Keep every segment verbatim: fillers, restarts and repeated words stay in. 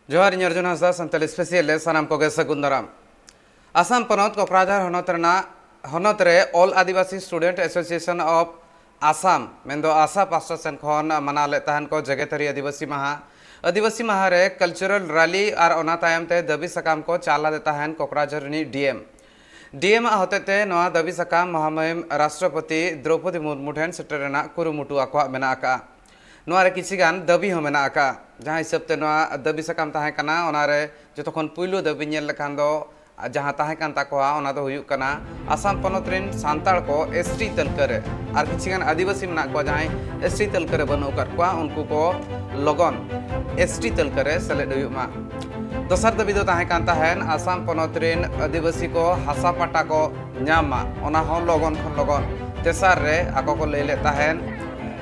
ᱡᱚᱦᱟᱨ, ᱤᱧ ᱚᱨᱡᱩᱱ ᱦᱟᱸᱥᱫᱟ, ᱥᱟᱱᱛᱟᱲᱤ ᱥᱯᱮᱥᱤᱭᱟᱞ ᱨᱮ ᱥᱟᱱᱟᱢ ᱠᱚᱜᱮ ᱥᱟᱹᱜᱩᱱ ᱫᱟᱨᱟᱢ᱾ ᱟᱥᱟᱢ ᱯᱚᱱᱚᱛ ᱠᱚᱠᱨᱟᱡᱷᱟᱨ ᱦᱚᱱᱚᱛ ᱨᱮᱱᱟᱜ, ᱦᱚᱱᱚᱛ ᱨᱮ All Adivasi Student Association of Assam, ᱢᱮᱱᱫᱚ ᱟᱥᱟ ᱯᱟᱥᱴᱟ ᱥᱮᱱ ᱠᱷᱚᱱ ᱢᱟᱱᱟᱣ ᱞᱮᱫ ᱛᱟᱦᱮᱱ ᱠᱚ ᱡᱮᱜᱮᱛᱟᱹᱨᱤ ᱟᱹᱫᱤᱵᱟᱹᱥᱤ ᱢᱟᱦᱟ᱾ ᱟᱹᱫᱤᱵᱟᱹᱥᱤ ᱢᱟᱦᱟ ᱨᱮ ᱠᱟᱞᱪᱟᱨᱟᱞ ᱨᱟᱞᱤ ᱟᱨ ᱚᱱᱟ ᱛᱟᱭᱚᱢ ᱛᱮ ᱫᱟᱹᱵᱤ ᱥᱟᱠᱟᱢ ᱠᱚ ᱪᱟᱞ ᱞᱮᱫ ᱛᱟᱦᱮᱱ ᱠᱚᱠᱨᱟᱡᱷᱟᱨ ᱨᱤᱱᱤᱡ ᱰᱤ ᱮᱢ᱾ ᱰᱤ ᱮᱢ ᱟᱜ ᱦᱚᱛᱮᱛᱮ ᱱᱚᱣᱟ ᱫᱟᱹᱵᱤ ᱥᱟᱠᱟᱢ ᱢᱚᱦᱟᱢᱩᱦᱤᱢ ᱨᱟᱥᱴᱨᱚᱯᱚᱛᱤ ᱫᱨᱚᱣᱯᱚᱫᱤ ᱢᱩᱨᱢᱩ ᱴᱷᱮᱱ ᱥᱮᱴᱮᱨ ᱨᱮᱱᱟᱜ ᱠᱩᱨᱩᱢᱩᱴᱩ ᱟᱠᱚᱣᱟᱜ ᱢᱮᱱᱟᱜ ᱟᱠᱟᱫᱼᱟ᱾ ᱱᱚᱣᱟ ᱨᱮ ᱠᱤᱪᱷᱤ ᱜᱟᱱ ᱫᱟᱹᱵᱤ ᱦᱚᱸ ᱢᱮᱱᱟᱜ ᱟᱠᱟᱫᱼᱟ᱾ ᱡᱟᱦᱟᱸ ᱦᱤᱥᱟᱹᱵ ᱛᱮ ᱱᱚᱣᱟ ᱫᱟᱹᱵᱤ ᱥᱟᱠᱟᱢ ᱛᱟᱦᱮᱸ ᱠᱟᱱᱟ, ᱚᱱᱟ ᱨᱮ ᱡᱚᱛᱚ ᱠᱷᱚᱱ ᱯᱩᱭᱞᱩ ᱫᱟᱹᱵᱤ ᱧᱮᱞ ᱞᱮᱠᱷᱟᱱ ᱫᱚ ᱡᱟᱦᱟᱸ ᱛᱟᱦᱮᱸ ᱠᱟᱱ ᱛᱟᱠᱚᱣᱟ, ᱚᱱᱟ ᱫᱚ ᱦᱩᱭᱩᱜ ᱠᱟᱱᱟ ᱟᱥᱟᱢ ᱯᱚᱱᱚᱛ ᱨᱮᱱ ᱥᱟᱱᱛᱟᱲ ᱠᱚ ᱮᱥ ᱴᱤ ᱛᱟᱹᱞᱠᱟᱹ ᱨᱮ ᱟᱨ ᱠᱤᱪᱷᱤ ᱜᱟᱱ ᱟᱹᱫᱤᱵᱟᱹᱥᱤ ᱢᱮᱱᱟᱜ ᱠᱚᱣᱟ, ᱡᱟᱦᱟᱸᱭ ᱮᱥ ᱴᱤ ᱛᱟᱹᱞᱠᱟᱹ ᱨᱮ ᱵᱟᱹᱱᱩᱜ ᱟᱠᱟᱫ ᱠᱚᱣᱟ, ᱩᱱᱠᱩ ᱠᱚ ᱞᱚᱜᱚᱱ ᱮᱥ ᱴᱤ ᱛᱟᱹᱞᱠᱟᱹ ᱨᱮ ᱥᱮᱞᱮᱫ ᱦᱩᱭᱩᱜ ᱢᱟ᱾ ᱫᱚᱥᱟᱨ ᱫᱟᱹᱵᱤ ᱫᱚ ᱛᱟᱦᱮᱸ ᱠᱟᱱ ᱛᱟᱦᱮᱸᱱ ᱟᱥᱟᱢ ᱯᱚᱱᱚᱛ ᱨᱮᱱ ᱟᱹᱫᱤᱵᱟᱹᱥᱤ ᱠᱚ ᱦᱟᱥᱟ ᱯᱟᱴᱟ ᱠᱚ ᱧᱟᱢ ᱢᱟ, ᱚᱱᱟ ᱦᱚᱸ ᱞᱚᱜᱚᱱ ᱠᱷᱚᱱ ᱞᱚᱜᱚᱱ᱾ ᱛᱮᱥᱟᱨ ᱨᱮ ᱟᱠᱚ ᱠᱚ ᱞᱟᱹᱭ ᱞᱮᱫ ᱛᱟᱦᱮᱸᱱ,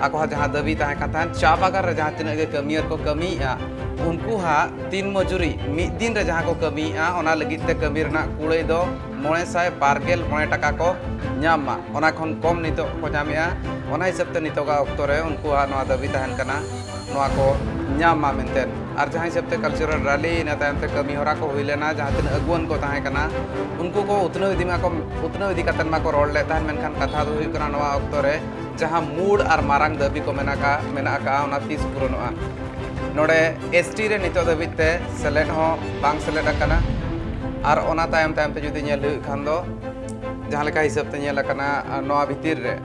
ᱟᱠᱚᱣᱟᱜ ᱡᱟᱦᱟᱸ ᱫᱟᱹᱵᱤ ᱛᱟᱦᱮᱸ ᱠᱟᱱ ᱛᱟᱦᱮᱸᱱ, ᱪᱟ ᱵᱟᱜᱟᱱ ᱨᱮ ᱡᱟᱦᱟᱸ ᱛᱤᱱᱟᱹᱜ ᱜᱮ ᱠᱟᱹᱢᱤᱭᱟᱹ ᱠᱚ ᱠᱟᱹᱢᱤᱭᱮᱫᱼᱟ, ᱩᱱᱠᱩ ᱦᱟᱸᱜ ᱫᱤᱱ ᱢᱚᱡᱩᱨᱤ ᱢᱤᱫ ᱫᱤᱱ ᱨᱮ ᱡᱟᱦᱟᱸ ᱠᱚ ᱠᱟᱹᱢᱤᱭᱮᱫᱼᱟ, ᱚᱱᱟ ᱞᱟᱹᱜᱤᱫ ᱛᱮ ᱠᱟᱹᱢᱤ ᱨᱮᱱᱟᱜ ᱠᱩᱲᱟᱹᱭ ᱫᱚ ᱢᱚᱬᱮ ᱥᱟᱭ ᱵᱟᱨ ᱜᱮᱞ ᱢᱚᱬᱮ ᱴᱟᱠᱟ ᱠᱚ ᱧᱟᱢ ᱢᱟ, ᱚᱱᱟ ᱠᱷᱚᱱ ᱠᱚᱢ ᱱᱤᱛᱚᱜ ᱠᱚ ᱧᱟᱢᱮᱫᱼᱟ᱾ ᱚᱱᱟ ᱦᱤᱥᱟᱹᱵ ᱛᱮ ᱱᱤᱛᱚᱜᱟᱜ ᱚᱠᱛᱚ ᱨᱮ ᱩᱱᱠᱩᱣᱟᱜ ᱱᱚᱣᱟ ᱫᱟᱹᱵᱤ ᱛᱟᱦᱮᱸᱱ ᱠᱟᱱᱟ, ᱱᱚᱣᱟ ᱠᱚ ᱧᱟᱢ ᱢᱟ ᱢᱮᱱᱛᱮ᱾ ᱟᱨ ᱡᱟᱦᱟᱸ ᱦᱤᱥᱟᱹᱵ ᱛᱮ ᱠᱟᱞᱪᱟᱨᱟᱞ ᱨᱟᱞᱤ, ᱤᱱᱟᱹ ᱛᱟᱭᱚᱢ ᱛᱮ ᱠᱟᱹᱢᱤ ᱦᱚᱨᱟ ᱠᱚ ᱦᱩᱭ ᱞᱮᱱᱟ, ᱡᱟᱦᱟᱸ ᱛᱤᱱᱟᱹᱜ ᱟᱹᱜᱩᱣᱟᱹᱱ ᱠᱚ ᱛᱟᱦᱮᱸ ᱠᱟᱱᱟ, ᱩᱱᱠᱩ ᱠᱚ ᱩᱛᱱᱟᱹᱣ ᱤᱫᱤ ᱢᱟᱠᱚ, ᱩᱛᱱᱟᱹᱣ ᱤᱫᱤ ᱠᱟᱛᱮᱫ ᱢᱟᱠᱚ ᱨᱚᱲ ᱞᱮᱫ ᱛᱟᱦᱮᱸᱱ, ᱢᱮᱱᱠᱷᱟᱱ ᱠᱟᱛᱷᱟ ᱫᱚ ᱦᱩᱭᱩᱜ ᱠᱟᱱᱟ, ᱱᱚᱣᱟ ᱚᱠᱛᱚ ᱨᱮ ᱡᱟᱦᱟᱸ ᱢᱩᱲ ᱟᱨ ᱢᱟᱨᱟᱝ ᱫᱟᱹᱵᱤ ᱠᱚ ᱢᱮᱱᱟᱜ ᱟᱠᱟᱫ, ᱢᱮᱱᱟᱜ ᱟᱠᱟᱫᱼᱟ, ᱚᱱᱟ ᱛᱤᱥ ᱯᱩᱨᱚᱱᱚᱜᱼᱟ? ᱱᱚᱰᱮ ᱮᱥ ᱴᱤ ᱨᱮ ᱱᱤᱛᱚᱜ ᱫᱷᱟᱹᱵᱤᱡ ᱛᱮ ᱥᱮᱞᱮᱫ ᱦᱚᱸ ᱵᱟᱝ ᱥᱮᱞᱮᱫ ᱟᱠᱟᱱᱟ᱾ ᱟᱨ ᱚᱱᱟ ᱛᱟᱭᱚᱢ ᱛᱟᱭᱚᱢ ᱛᱮ ᱡᱩᱫᱤ ᱧᱮᱞ ᱦᱩᱭᱩᱜ ᱠᱷᱟᱱ ᱫᱚ, ᱡᱟᱦᱟᱸ ᱞᱮᱠᱟ ᱦᱤᱥᱟᱹᱵ ᱛᱮ ᱧᱮᱞ ᱟᱠᱟᱱᱟ, ᱱᱚᱣᱟ ᱵᱷᱤᱛᱤᱨ ᱨᱮ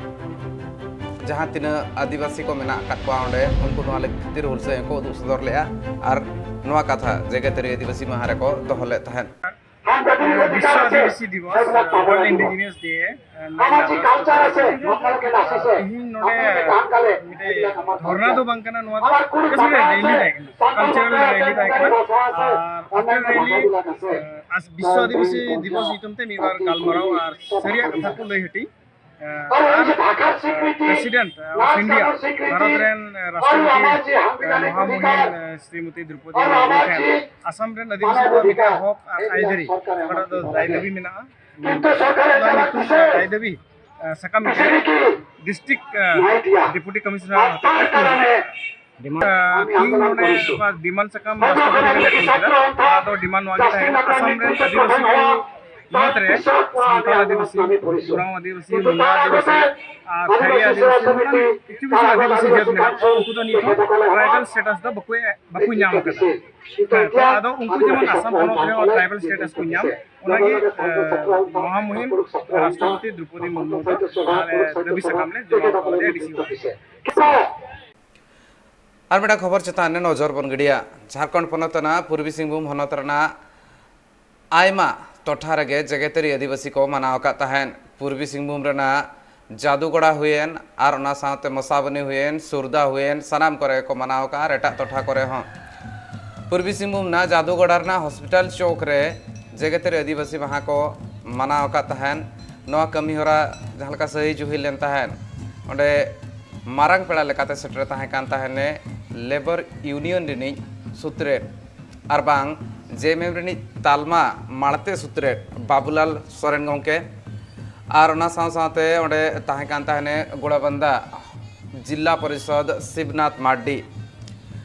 ᱡᱟᱦᱟᱸ ᱛᱤᱱᱟᱹᱜ ᱟᱹᱫᱤᱵᱟᱹᱥᱤ ᱠᱚ ᱢᱮᱱᱟᱜ ᱟᱠᱟᱫ ᱠᱚᱣᱟ ᱚᱸᱰᱮ, ᱩᱱᱠᱩ ᱱᱚᱣᱟ ᱞᱟᱹᱜᱤᱫ ᱠᱷᱟᱹᱛᱤᱨ ᱦᱩᱞᱥᱟᱹᱭ ᱦᱚᱸᱠᱚ ᱩᱫᱩᱜ ᱥᱚᱫᱚᱨ ᱞᱮᱫᱼᱟ ᱟᱨ ᱱᱚᱣᱟ ᱠᱟᱛᱷᱟ ᱡᱮᱜᱮᱛᱟᱹᱨᱤ ᱟᱹᱫᱤᱵᱟᱹᱥᱤ ᱢᱟᱦᱟ ᱨᱮᱠᱚ ᱫᱚᱦᱚ ᱞᱮᱫ ᱛᱟᱦᱮᱸᱫ᱾ ᱵᱤᱥᱥᱚ ᱟᱹᱫᱤᱵᱟᱹᱥᱤ ᱫᱤᱵᱚᱥ, World Indigenous Day, ᱛᱮᱦᱮᱧ ᱱᱚᱰᱮ ᱢᱤᱫᱴᱮᱡ ᱫᱷᱚᱨᱱᱟ ᱫᱚ ᱵᱟᱝ ᱠᱟᱱᱟ, ᱱᱚᱣᱟ ᱫᱚ just ᱢᱤᱫᱴᱮᱡ ᱨᱮᱞᱤ ᱛᱟᱦᱮᱸ ᱠᱟᱱᱟ, ᱠᱟᱞᱪᱟᱨᱟᱞ ᱨᱮᱞᱤ ᱛᱟᱦᱮᱸ ᱠᱟᱱᱟ᱾ ᱟᱨ ᱟᱯᱷᱴᱟᱨ ᱨᱮᱞᱤ ᱵᱤᱥᱥᱚ ᱟᱹᱫᱤᱵᱟᱹᱥᱤ ᱫᱤᱵᱚᱥ ᱧᱩᱛᱩᱢ ᱛᱮ ᱢᱤᱫ ᱵᱟᱨ ᱜᱟᱞᱢᱟᱨᱟᱣ ᱟᱨ ᱥᱟᱹᱨᱤᱭᱟᱜ ᱠᱟᱛᱷᱟ ᱠᱚ ᱞᱟᱹᱭ ᱦᱟᱹᱴᱤᱧ᱾ ᱟᱨ ᱯᱨᱮᱥᱤᱰᱮᱱᱴ ᱚᱯᱷ ᱤᱱᱰᱤᱭᱟ, ᱵᱷᱟᱨᱚᱛ ᱨᱮᱱ ᱨᱟᱥᱴᱨᱚᱯᱚᱛᱤ ᱢᱚᱦᱟᱢᱩᱦᱤᱢ ᱥᱨᱤᱢᱚᱛᱤ ᱫᱨᱚᱯᱚᱫᱤ ᱢᱩᱨᱢᱩ ᱴᱷᱮᱱ ᱟᱥᱟᱢ ᱨᱮᱱ ᱟᱹᱫᱤᱵᱟᱹᱥᱤ ᱠᱚᱣᱟᱜ ᱢᱤᱫᱴᱟᱝ ᱦᱚᱠ ᱟᱨ ᱟᱹᱭᱫᱟᱹᱨᱤ, ᱚᱠᱟᱴᱟᱜ ᱫᱚ ᱫᱟᱭ ᱫᱟᱹᱵᱤ ᱢᱮᱱᱟᱜᱼᱟ, ᱚᱱᱟ ᱧᱩᱛᱩᱢ ᱛᱮ ᱫᱟᱭ ᱫᱟᱹᱵᱤ ᱥᱟᱠᱟᱢ ᱢᱤᱫᱴᱟᱝ ᱰᱤᱥᱴᱨᱤᱠᱴ ᱰᱮᱯᱩᱴᱤ ᱠᱚᱢᱤᱥᱚᱱᱟᱨ ᱦᱚᱛᱮᱛᱮ ᱠᱩᱞ ᱦᱩᱭᱩᱜᱼᱟ᱾ ᱰᱤᱢᱟᱱᱰ ᱛᱮᱦᱮᱧ ᱱᱚᱰᱮ ᱚᱠᱟ ᱰᱤᱢᱟᱱᱰ ᱥᱟᱠᱟᱢ ᱨᱟᱥᱴᱨᱚᱯᱚᱛᱤ ᱞᱮ ᱠᱩᱞ ᱠᱮᱫᱟ, ᱚᱱᱟ ᱫᱚ ᱰᱤᱢᱟᱱᱰ ᱱᱚᱣᱟ ᱜᱮ ᱛᱟᱦᱮᱸ ᱠᱟᱱᱟ, ᱟᱥᱟᱢ ᱨᱮᱱ ᱟᱹᱫᱤᱵᱟᱹᱥᱤ ᱠᱚ ᱢᱩᱫᱽᱨᱮ ᱥᱟᱱᱛᱟᱲ ᱟᱹᱫᱤᱵᱟᱹᱥᱤ, ᱳᱨᱟᱣ ᱟᱹᱫᱤᱵᱟᱹᱥᱤ, ᱢᱩᱱᱰᱟ ᱟᱹᱫᱤᱵᱟᱹᱥᱤ, ᱟᱨ ᱠᱷᱟᱲᱤᱭᱟ ᱟᱹᱫᱤᱵᱟᱹᱥᱤ, ᱱᱚᱝᱠᱟᱱ ᱠᱤᱪᱷᱩ ᱠᱤᱪᱷᱩ ᱟᱹᱫᱤᱵᱟᱹᱥᱤ ᱡᱟᱹᱛ ᱢᱮᱱᱟᱜ ᱠᱚᱣᱟ, ᱩᱱᱠᱩ ᱫᱚ ᱱᱤᱛ ᱦᱚᱸ ᱴᱨᱟᱭᱵᱟᱞ ᱥᱴᱮᱴᱟᱥ ᱫᱚ ᱵᱟᱠᱚ, ᱵᱟᱠᱚ ᱧᱟᱢ ᱟᱠᱟᱫᱟ᱾ ᱦᱮᱸ, ᱛᱚ ᱟᱫᱚ ᱩᱱᱠᱩ ᱡᱮᱢᱚᱱ ᱟᱥᱟᱢ ᱯᱚᱱᱚᱛ ᱨᱮᱦᱚᱸ ᱴᱨᱟᱭᱵᱟᱞ ᱥᱴᱮᱴᱟᱥ ᱠᱚ ᱧᱟᱢ, ᱚᱱᱟᱜᱮ, ᱮ, ᱢᱚᱦᱟᱢᱩᱦᱤᱢ ᱨᱟᱥᱴᱨᱚᱯᱚᱛᱤ ᱫᱨᱚᱯᱚᱫᱤ ᱢᱩᱨᱢᱩ ᱫᱚ ᱟᱞᱮ ᱫᱟᱹᱵᱤ ᱥᱟᱠᱟᱢ ᱞᱮ ᱡᱚᱢᱟ ᱠᱟᱣᱫᱮᱭᱟ ᱰᱤ ᱥᱤ ᱚᱯᱷᱤᱥ ᱨᱮ᱾ ᱟᱨ ᱢᱤᱫᱴᱟᱝ ᱠᱷᱚᱵᱚᱨ ᱪᱮᱛᱟᱱ ᱨᱮ ᱱᱚᱡᱚᱨ ᱵᱚᱱ ᱜᱤᱰᱤᱭᱟ᱾ ᱡᱷᱟᱲᱠᱷᱚᱸᱰ ᱯᱚᱱᱚᱛ ᱨᱮᱱᱟᱜ ᱯᱩᱨᱵᱤ ᱥᱤᱝᱵᱷᱩᱢ ᱦᱚᱱᱚᱛ ᱨᱮᱱᱟᱜ ᱟᱭᱢᱟ ᱴᱚᱴᱷᱟ ᱨᱮᱜᱮ ᱡᱮᱜᱮᱛᱟᱹᱨᱤ ᱟᱹᱫᱤᱵᱟᱹᱥᱤ ᱠᱚ ᱢᱟᱱᱟᱣ ᱟᱠᱟᱫ ᱛᱟᱦᱮᱸᱫ᱾ ᱯᱩᱨᱵᱤ ᱥᱤᱝᱵᱷᱩᱢ ᱨᱮᱱᱟᱜ ᱡᱟᱫᱩᱜᱚᱲᱟ ᱦᱩᱭᱮᱱ, ᱟᱨ ᱚᱱᱟ ᱥᱟᱶᱛᱮ ᱢᱚᱥᱟᱵᱚᱱᱤ ᱦᱩᱭᱮᱱ, ᱥᱩᱨᱫᱟ ᱦᱩᱭᱮᱱ, ᱥᱟᱱᱟᱢ ᱠᱚᱨᱮ ᱠᱚ ᱢᱟᱱᱟᱣ ᱟᱠᱟᱫᱼᱟ, ᱟᱨ ᱮᱴᱟᱜ ᱴᱚᱴᱷᱟ ᱠᱚᱨᱮ ᱦᱚᱸ᱾ ᱯᱩᱨᱵᱤ ᱥᱤᱝᱵᱷᱩᱢ ᱨᱮᱱᱟᱜ ᱡᱟᱫᱩᱜᱚᱲᱟ ᱨᱮᱱᱟᱜ ᱦᱚᱥᱯᱤᱴᱟᱞ ᱪᱚᱠ ᱨᱮ ᱡᱮᱜᱮᱛᱟᱹᱨᱤ ᱟᱹᱫᱤᱵᱟᱹᱥᱤ ᱢᱟᱦᱟ ᱠᱚ ᱢᱟᱱᱟᱣ ᱟᱠᱟᱫ ᱛᱟᱦᱮᱸᱫ᱾ ᱱᱚᱣᱟ ᱠᱟᱹᱢᱤ ᱦᱚᱨᱟ ᱡᱟᱦᱟᱸ ᱞᱮᱠᱟ ᱥᱟᱹᱦᱤ ᱡᱩᱦᱤ ᱞᱮᱱ ᱛᱟᱦᱮᱸᱫ, ᱚᱸᱰᱮ ᱢᱟᱨᱟᱝ ᱯᱮᱲᱟ ᱞᱮᱠᱟᱛᱮ ᱥᱮᱴᱮᱨ ᱛᱟᱦᱮᱸ ᱠᱟᱱ ᱛᱟᱦᱮᱱᱮ ᱞᱮᱵᱟᱨ ᱤᱭᱩᱱᱤᱭᱚᱱ ᱨᱤᱱᱤᱡ ᱥᱩᱛᱨᱮᱛ ᱟᱨ ᱵᱟᱝ ᱡᱮ ᱮᱢ ᱮᱢ ᱨᱤᱱᱤᱡ ᱛᱟᱞᱢᱟ ᱢᱟᱲᱛᱮ ᱥᱩᱛᱨᱮᱛ ᱵᱟᱵᱩᱞᱟᱞ ᱥᱚᱨᱮᱱ ᱜᱚᱢᱠᱮ, ᱟᱨ ᱚᱱᱟ ᱥᱟᱶ ᱥᱟᱶᱛᱮ ᱚᱸᱰᱮ ᱛᱟᱦᱮᱸ ᱠᱟᱱ ᱛᱟᱦᱮᱱᱮ ᱜᱚᱲᱟᱵᱟᱱᱫᱟ ᱡᱤᱞᱟ ᱯᱚᱨᱤᱥᱚᱫ ᱥᱤᱵᱱᱟᱛᱷ ᱢᱟᱨᱰᱤ᱾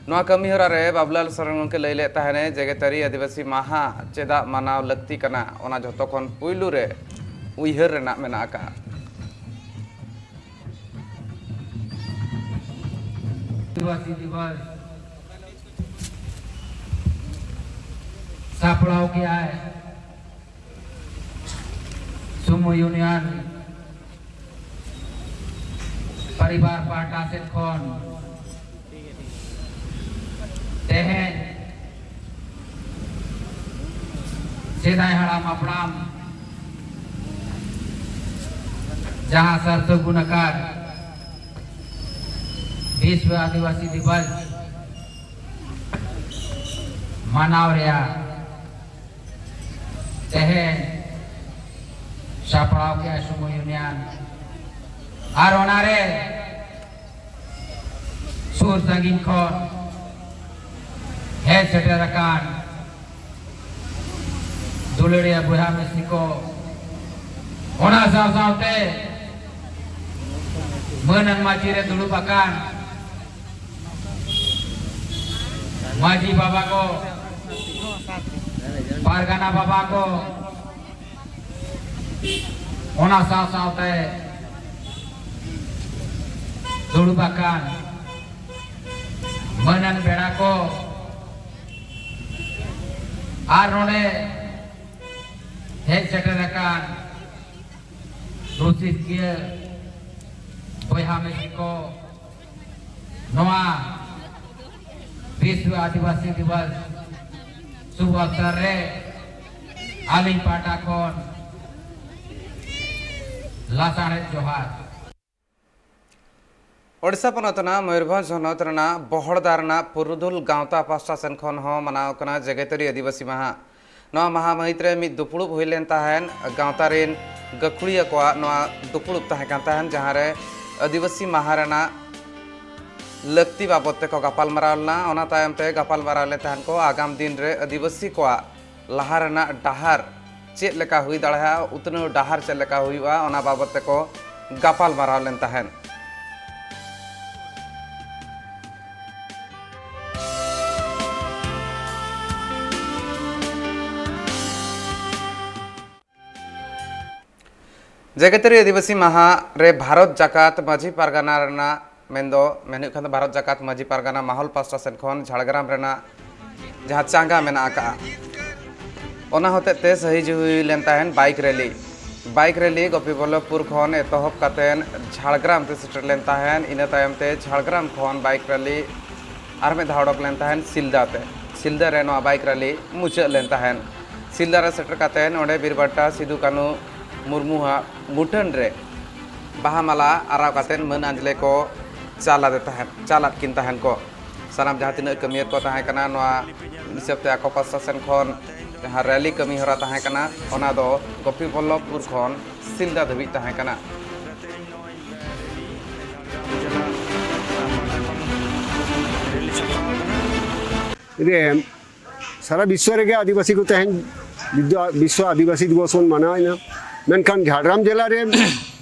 ᱱᱚᱣᱟ ᱠᱟᱹᱢᱤ ᱦᱚᱨᱟ ᱨᱮ ᱵᱟᱵᱩᱞᱟᱞ ᱥᱚᱨᱮᱱ ᱜᱚᱢᱠᱮ ᱞᱟᱹᱭ ᱞᱮᱫ ᱛᱟᱦᱮᱱᱮ ᱡᱮᱜᱮᱛᱟᱹᱨᱤ ᱟᱹᱫᱤᱵᱟᱹᱥᱤ ᱢᱟᱦᱟ ᱪᱮᱫᱟᱜ ᱢᱟᱱᱟᱣ ᱞᱟᱹᱠᱛᱤ ᱠᱟᱱᱟ, ᱚᱱᱟ ᱡᱷᱚᱛᱚ ᱠᱷᱚᱱ ᱯᱩᱭᱞᱩ ᱨᱮ ᱩᱭᱦᱟᱹᱨ ᱨᱮᱱᱟᱜ ᱢᱮᱱᱟᱜ ᱟᱠᱟᱫᱼᱟ᱾ ᱟᱹᱫᱤᱵᱟᱹᱥᱤ ᱫᱤᱵᱚᱥ ᱥᱟᱯᱲᱟᱣ ᱠᱮᱜᱼᱟᱭ ᱥᱩᱢᱩ ᱤᱭᱩᱱᱤᱭᱚᱱ ᱯᱚᱨᱤᱵᱟᱨ ᱯᱟᱦᱴᱟ ᱥᱮᱫ ᱠᱷᱚᱱ᱾ ᱛᱮᱦᱮᱧ ᱥᱮᱫᱟᱭ ᱦᱟᱲᱟᱢ ᱦᱟᱯᱲᱟᱢ ᱡᱟᱦᱟᱸ ᱥᱟᱨ ᱥᱟᱹᱜᱩᱱ ᱟᱠᱟᱫ ᱵᱤᱥᱣᱚ ᱟᱹᱫᱤᱵᱟᱹᱥᱤ ᱫᱤᱵᱚᱥ ᱢᱟᱱᱟᱣ ᱨᱮᱭᱟᱜ ᱛᱮᱦᱮᱧ ᱥᱟᱯᱲᱟᱣ ᱠᱮᱜᱼᱟ ᱥᱩᱢᱩ ᱤᱭᱩᱱᱤᱭᱚᱱ᱾ ᱟᱨ ᱚᱱᱟᱨᱮ ᱥᱩᱨ ᱥᱟᱺᱜᱤᱧ ᱠᱷᱚᱱ ᱦᱮᱡ ᱥᱮᱴᱮᱨ ᱟᱠᱟᱱ ᱫᱩᱞᱟᱹᱲᱤᱭᱟᱹ ᱵᱚᱭᱦᱟ ᱢᱤᱥᱤ ᱠᱚ, ᱚᱱᱟ ᱥᱟᱶ ᱥᱟᱶᱛᱮ ᱢᱟᱹᱱ ᱟᱱ ᱢᱟᱹᱪᱤ ᱨᱮ ᱫᱩᱲᱩᱵ ᱟᱠᱟᱱ ᱢᱟᱹᱡᱷᱤ ᱵᱟᱵᱟ ᱠᱚ, ᱯᱟᱨᱜᱟᱱᱟ ᱵᱟᱵᱟ ᱠᱚ, ᱚᱱᱟ ᱥᱟᱶ ᱥᱟᱶᱛᱮ ᱫᱩᱲᱩᱵ ᱟᱠᱟᱱ ᱢᱟᱹᱱᱟᱱ ᱯᱮᱲᱟ ᱠᱚ ᱟᱨ ᱱᱚᱰᱮ ᱦᱮᱡ ᱥᱮᱴᱮᱨ ᱟᱠᱟᱱ ᱨᱩᱥᱤᱠᱤᱭᱟᱹ ᱵᱚᱭᱦᱟ ᱢᱤᱥᱤ ᱠᱚ, ᱱᱚᱣᱟ ᱵᱤᱥᱣᱚ ᱟᱹᱫᱤᱵᱟᱹᱥᱤ ᱫᱤᱵᱚᱥ ᱥᱩᱵᱷ ᱚᱵᱥᱚᱨ ᱨᱮ ᱟᱹᱞᱤᱧ ᱯᱟᱦᱴᱟ ᱠᱷᱚᱱ ᱞᱟᱥᱟᱲᱦᱮᱫ ᱡᱚᱦᱟᱨ᱾ ᱳᱰᱤᱥᱟ ᱯᱚᱱᱚᱛ ᱨᱮᱱᱟᱜ ᱢᱚᱭᱩᱨᱵᱷᱚᱸᱡᱽ ᱦᱚᱱᱚᱛ ᱨᱮᱱᱟᱜ ᱵᱚᱦᱚᱲᱫᱟ ᱨᱮᱱᱟᱜ ᱯᱩᱨᱩᱫᱷᱩᱞ ᱜᱟᱶᱛᱟ ᱯᱟᱦᱴᱟ ᱥᱮᱱ ᱠᱷᱚᱱ ᱦᱚᱸ ᱢᱟᱱᱟᱣ ᱠᱟᱱᱟ ᱡᱮᱜᱮᱛᱟᱹᱨᱤ ᱟᱹᱫᱤᱵᱟᱹᱥᱤ ᱢᱟᱦᱟ᱾ ᱱᱚᱣᱟ ᱢᱟᱦᱟ ᱢᱟᱹᱦᱤᱛ ᱨᱮ ᱢᱤᱫ ᱫᱩᱯᱲᱩᱵ ᱦᱩᱭ ᱞᱮᱱ ᱛᱟᱦᱮᱸᱱ᱾ ᱜᱟᱶᱛᱟ ᱨᱮᱱ ᱜᱟᱹᱠᱷᱩᱲᱤᱭᱟᱹ ᱠᱚᱣᱟᱜ ᱱᱚᱣᱟ ᱫᱩᱯᱲᱩᱵ ᱛᱟᱦᱮᱸ ᱠᱟᱱ ᱛᱟᱦᱮᱸᱱ, ᱡᱟᱦᱟᱸ ᱨᱮ ᱟᱹᱫᱤᱵᱟᱹᱥᱤ ᱢᱟᱦᱟ ᱨᱮᱱᱟᱜ ᱞᱟᱹᱠᱛᱤ ᱵᱟᱵᱚᱫ ᱛᱮᱠᱚ ᱜᱟᱯᱟᱞ ᱢᱟᱨᱟᱣ ᱞᱮᱱᱟ᱾ ᱚᱱᱟ ᱛᱟᱭᱚᱢ ᱛᱮ ᱜᱟᱯᱟᱞ ᱢᱟᱨᱟᱣ ᱞᱮᱱ ᱛᱟᱦᱮᱸᱱ ᱠᱚ ᱟᱜᱟᱢ ᱫᱤᱱ ᱨᱮ ᱟᱹᱫᱤᱵᱟᱹᱥᱤ ᱠᱚᱣᱟᱜ ᱞᱟᱦᱟ ᱨᱮᱱᱟᱜ ᱰᱟᱦᱟᱨ ᱪᱮᱫ ᱞᱮᱠᱟ ᱦᱩᱭ ᱫᱟᱲᱮᱭᱟᱜᱼᱟ, ᱩᱛᱱᱟᱹᱣ ᱰᱟᱦᱟᱨ ᱪᱮᱫ ᱞᱮᱠᱟ ᱦᱩᱭᱩᱜᱼᱟ, ᱚᱱᱟ ᱵᱟᱵᱚᱫ ᱛᱮᱠᱚ ᱜᱟᱯᱟᱞ ᱢᱟᱨᱟᱣ ᱞᱮᱱ ᱛᱟᱦᱮᱸᱱ᱾ ᱡᱮᱜᱮᱛᱟᱹᱨᱤ ᱟᱹᱫᱤᱵᱟᱹᱥᱤ ᱢᱟᱦᱟ ᱨᱮ ᱵᱷᱟᱨᱚᱛ ᱡᱟᱠᱟᱛ ᱢᱟᱹᱡᱷᱤ ᱯᱟᱨᱜᱟᱱᱟ ᱨᱮᱱᱟᱜ, ᱢᱮᱱᱫᱚ ᱢᱮᱱ ᱦᱩᱭᱩᱜ ᱠᱷᱟᱱ ᱫᱚ ᱵᱷᱟᱨᱚᱛ ᱡᱟᱠᱟᱛ ᱢᱟᱹᱡᱷᱤ ᱯᱟᱨᱜᱟᱱᱟ ᱢᱟᱦᱚᱞ ᱯᱟᱥᱴᱟ ᱥᱮᱫ ᱠᱷᱚᱱ ᱡᱷᱟᱲᱜᱨᱟᱢ ᱨᱮᱱᱟᱜ ᱡᱟᱦᱟᱸ ᱪᱟᱸᱜᱟ ᱢᱮᱱᱟᱜ ᱟᱠᱟᱜᱼᱟ, ᱚᱱᱟ ᱦᱚᱛᱮᱡ ᱛᱮ ᱥᱟᱹᱦᱤ ᱡᱩᱦᱤ ᱦᱩᱭ ᱞᱮᱱ ᱛᱟᱦᱮᱸᱱ ᱵᱟᱭᱤᱠ ᱨᱮᱞᱤ᱾ ᱵᱟᱭᱤᱠ ᱨᱮᱞᱤ ᱜᱳᱯᱤᱵᱚᱞᱞᱚᱵᱷᱯᱩᱨ ᱠᱷᱚᱱ ᱮᱛᱚᱦᱚᱵ ᱠᱟᱛᱮᱱ ᱡᱷᱟᱲᱜᱨᱟᱢ ᱛᱮ ᱥᱮᱴᱮᱨ ᱞᱮᱱ ᱛᱟᱦᱮᱸᱱ᱾ ᱤᱱᱟᱹ ᱛᱟᱭᱚᱢ ᱛᱮ ᱡᱷᱟᱲᱜᱨᱟᱢ ᱠᱷᱚᱱ ᱵᱟᱭᱤᱠ ᱨᱮᱞᱤ ᱟᱨ ᱢᱤᱫ ᱫᱷᱟᱣ ᱚᱰᱚᱠ ᱞᱮᱱ ᱛᱟᱦᱮᱸᱱ ᱥᱤᱞᱫᱟ ᱛᱮ᱾ ᱥᱤᱞᱫᱟ ᱨᱮ ᱱᱚᱣᱟ ᱵᱟᱭᱤᱠ ᱨᱮᱞᱤ ᱢᱩᱪᱟᱹᱫ ᱞᱮᱱ ᱛᱟᱦᱮᱸᱱ᱾ ᱥᱤᱞᱫᱟ ᱨᱮ ᱥᱮᱴᱮᱨ ᱠᱟᱛᱮ ᱱᱚᱰᱮ ᱵᱤᱨᱵᱟᱱᱴᱟ ᱥᱤᱫᱩ ᱠᱟᱹᱱᱦᱩ ᱢᱩᱨᱢᱩᱣᱟᱜ ᱢᱩᱴᱷᱟᱹᱱ ᱨᱮ ᱵᱟᱦᱟ ᱢᱟᱞᱟ ᱟᱨᱟᱣ ᱠᱟᱛᱮ ᱢᱟᱹᱱ ᱟᱸᱡᱽᱞᱮ ᱠᱚ ᱪᱟᱞ ᱟᱫᱮ ᱛᱟᱦᱮᱸᱫ, ᱪᱟᱞ ᱟᱫ ᱠᱤᱱ ᱛᱟᱦᱮᱸᱱ ᱠᱚ᱾ ᱥᱟᱱᱟᱢ ᱡᱟᱦᱟᱸ ᱛᱤᱱᱟᱹᱜ ᱠᱟᱹᱢᱤᱭᱟᱹ ᱠᱚ ᱛᱟᱦᱮᱸ ᱠᱟᱱᱟ, ᱱᱚᱣᱟ ᱦᱤᱥᱟᱹᱵ ᱛᱮ ᱟᱠᱚ ᱯᱟᱥᱴᱟ ᱥᱮᱱ ᱠᱷᱚᱱ ᱡᱟᱦᱟᱸ ᱨᱮᱞᱤ ᱠᱟᱹᱢᱤ ᱦᱚᱨᱟ ᱛᱟᱦᱮᱸ ᱠᱟᱱᱟ, ᱚᱱᱟ ᱫᱚ ᱜᱳᱯᱤᱵᱚᱞᱞᱚᱵᱷᱯᱩᱨ ᱠᱷᱚᱱ ᱥᱤᱞᱫᱟ ᱫᱷᱟᱹᱵᱤᱡ ᱛᱟᱦᱮᱸ ᱠᱟᱱᱟ᱾ ᱨᱮ ᱥᱟᱨᱟ ᱵᱤᱥᱥᱚ ᱨᱮᱜᱮ ᱟᱹᱫᱤᱵᱟᱹᱥᱤ ᱠᱚ ᱛᱮᱦᱮᱧ ᱵᱤᱫᱽᱫᱟ-, ᱵᱤᱥᱥᱚ ᱟᱹᱫᱤᱵᱟᱹᱥᱤ ᱫᱤᱵᱚᱥ ᱵᱚᱱ ᱢᱟᱱᱟᱣᱮᱫᱼᱟ, ᱢᱮᱱᱠᱷᱟᱱ ᱡᱷᱟᱲᱜᱨᱟᱢ ᱡᱮᱞᱟ ᱨᱮ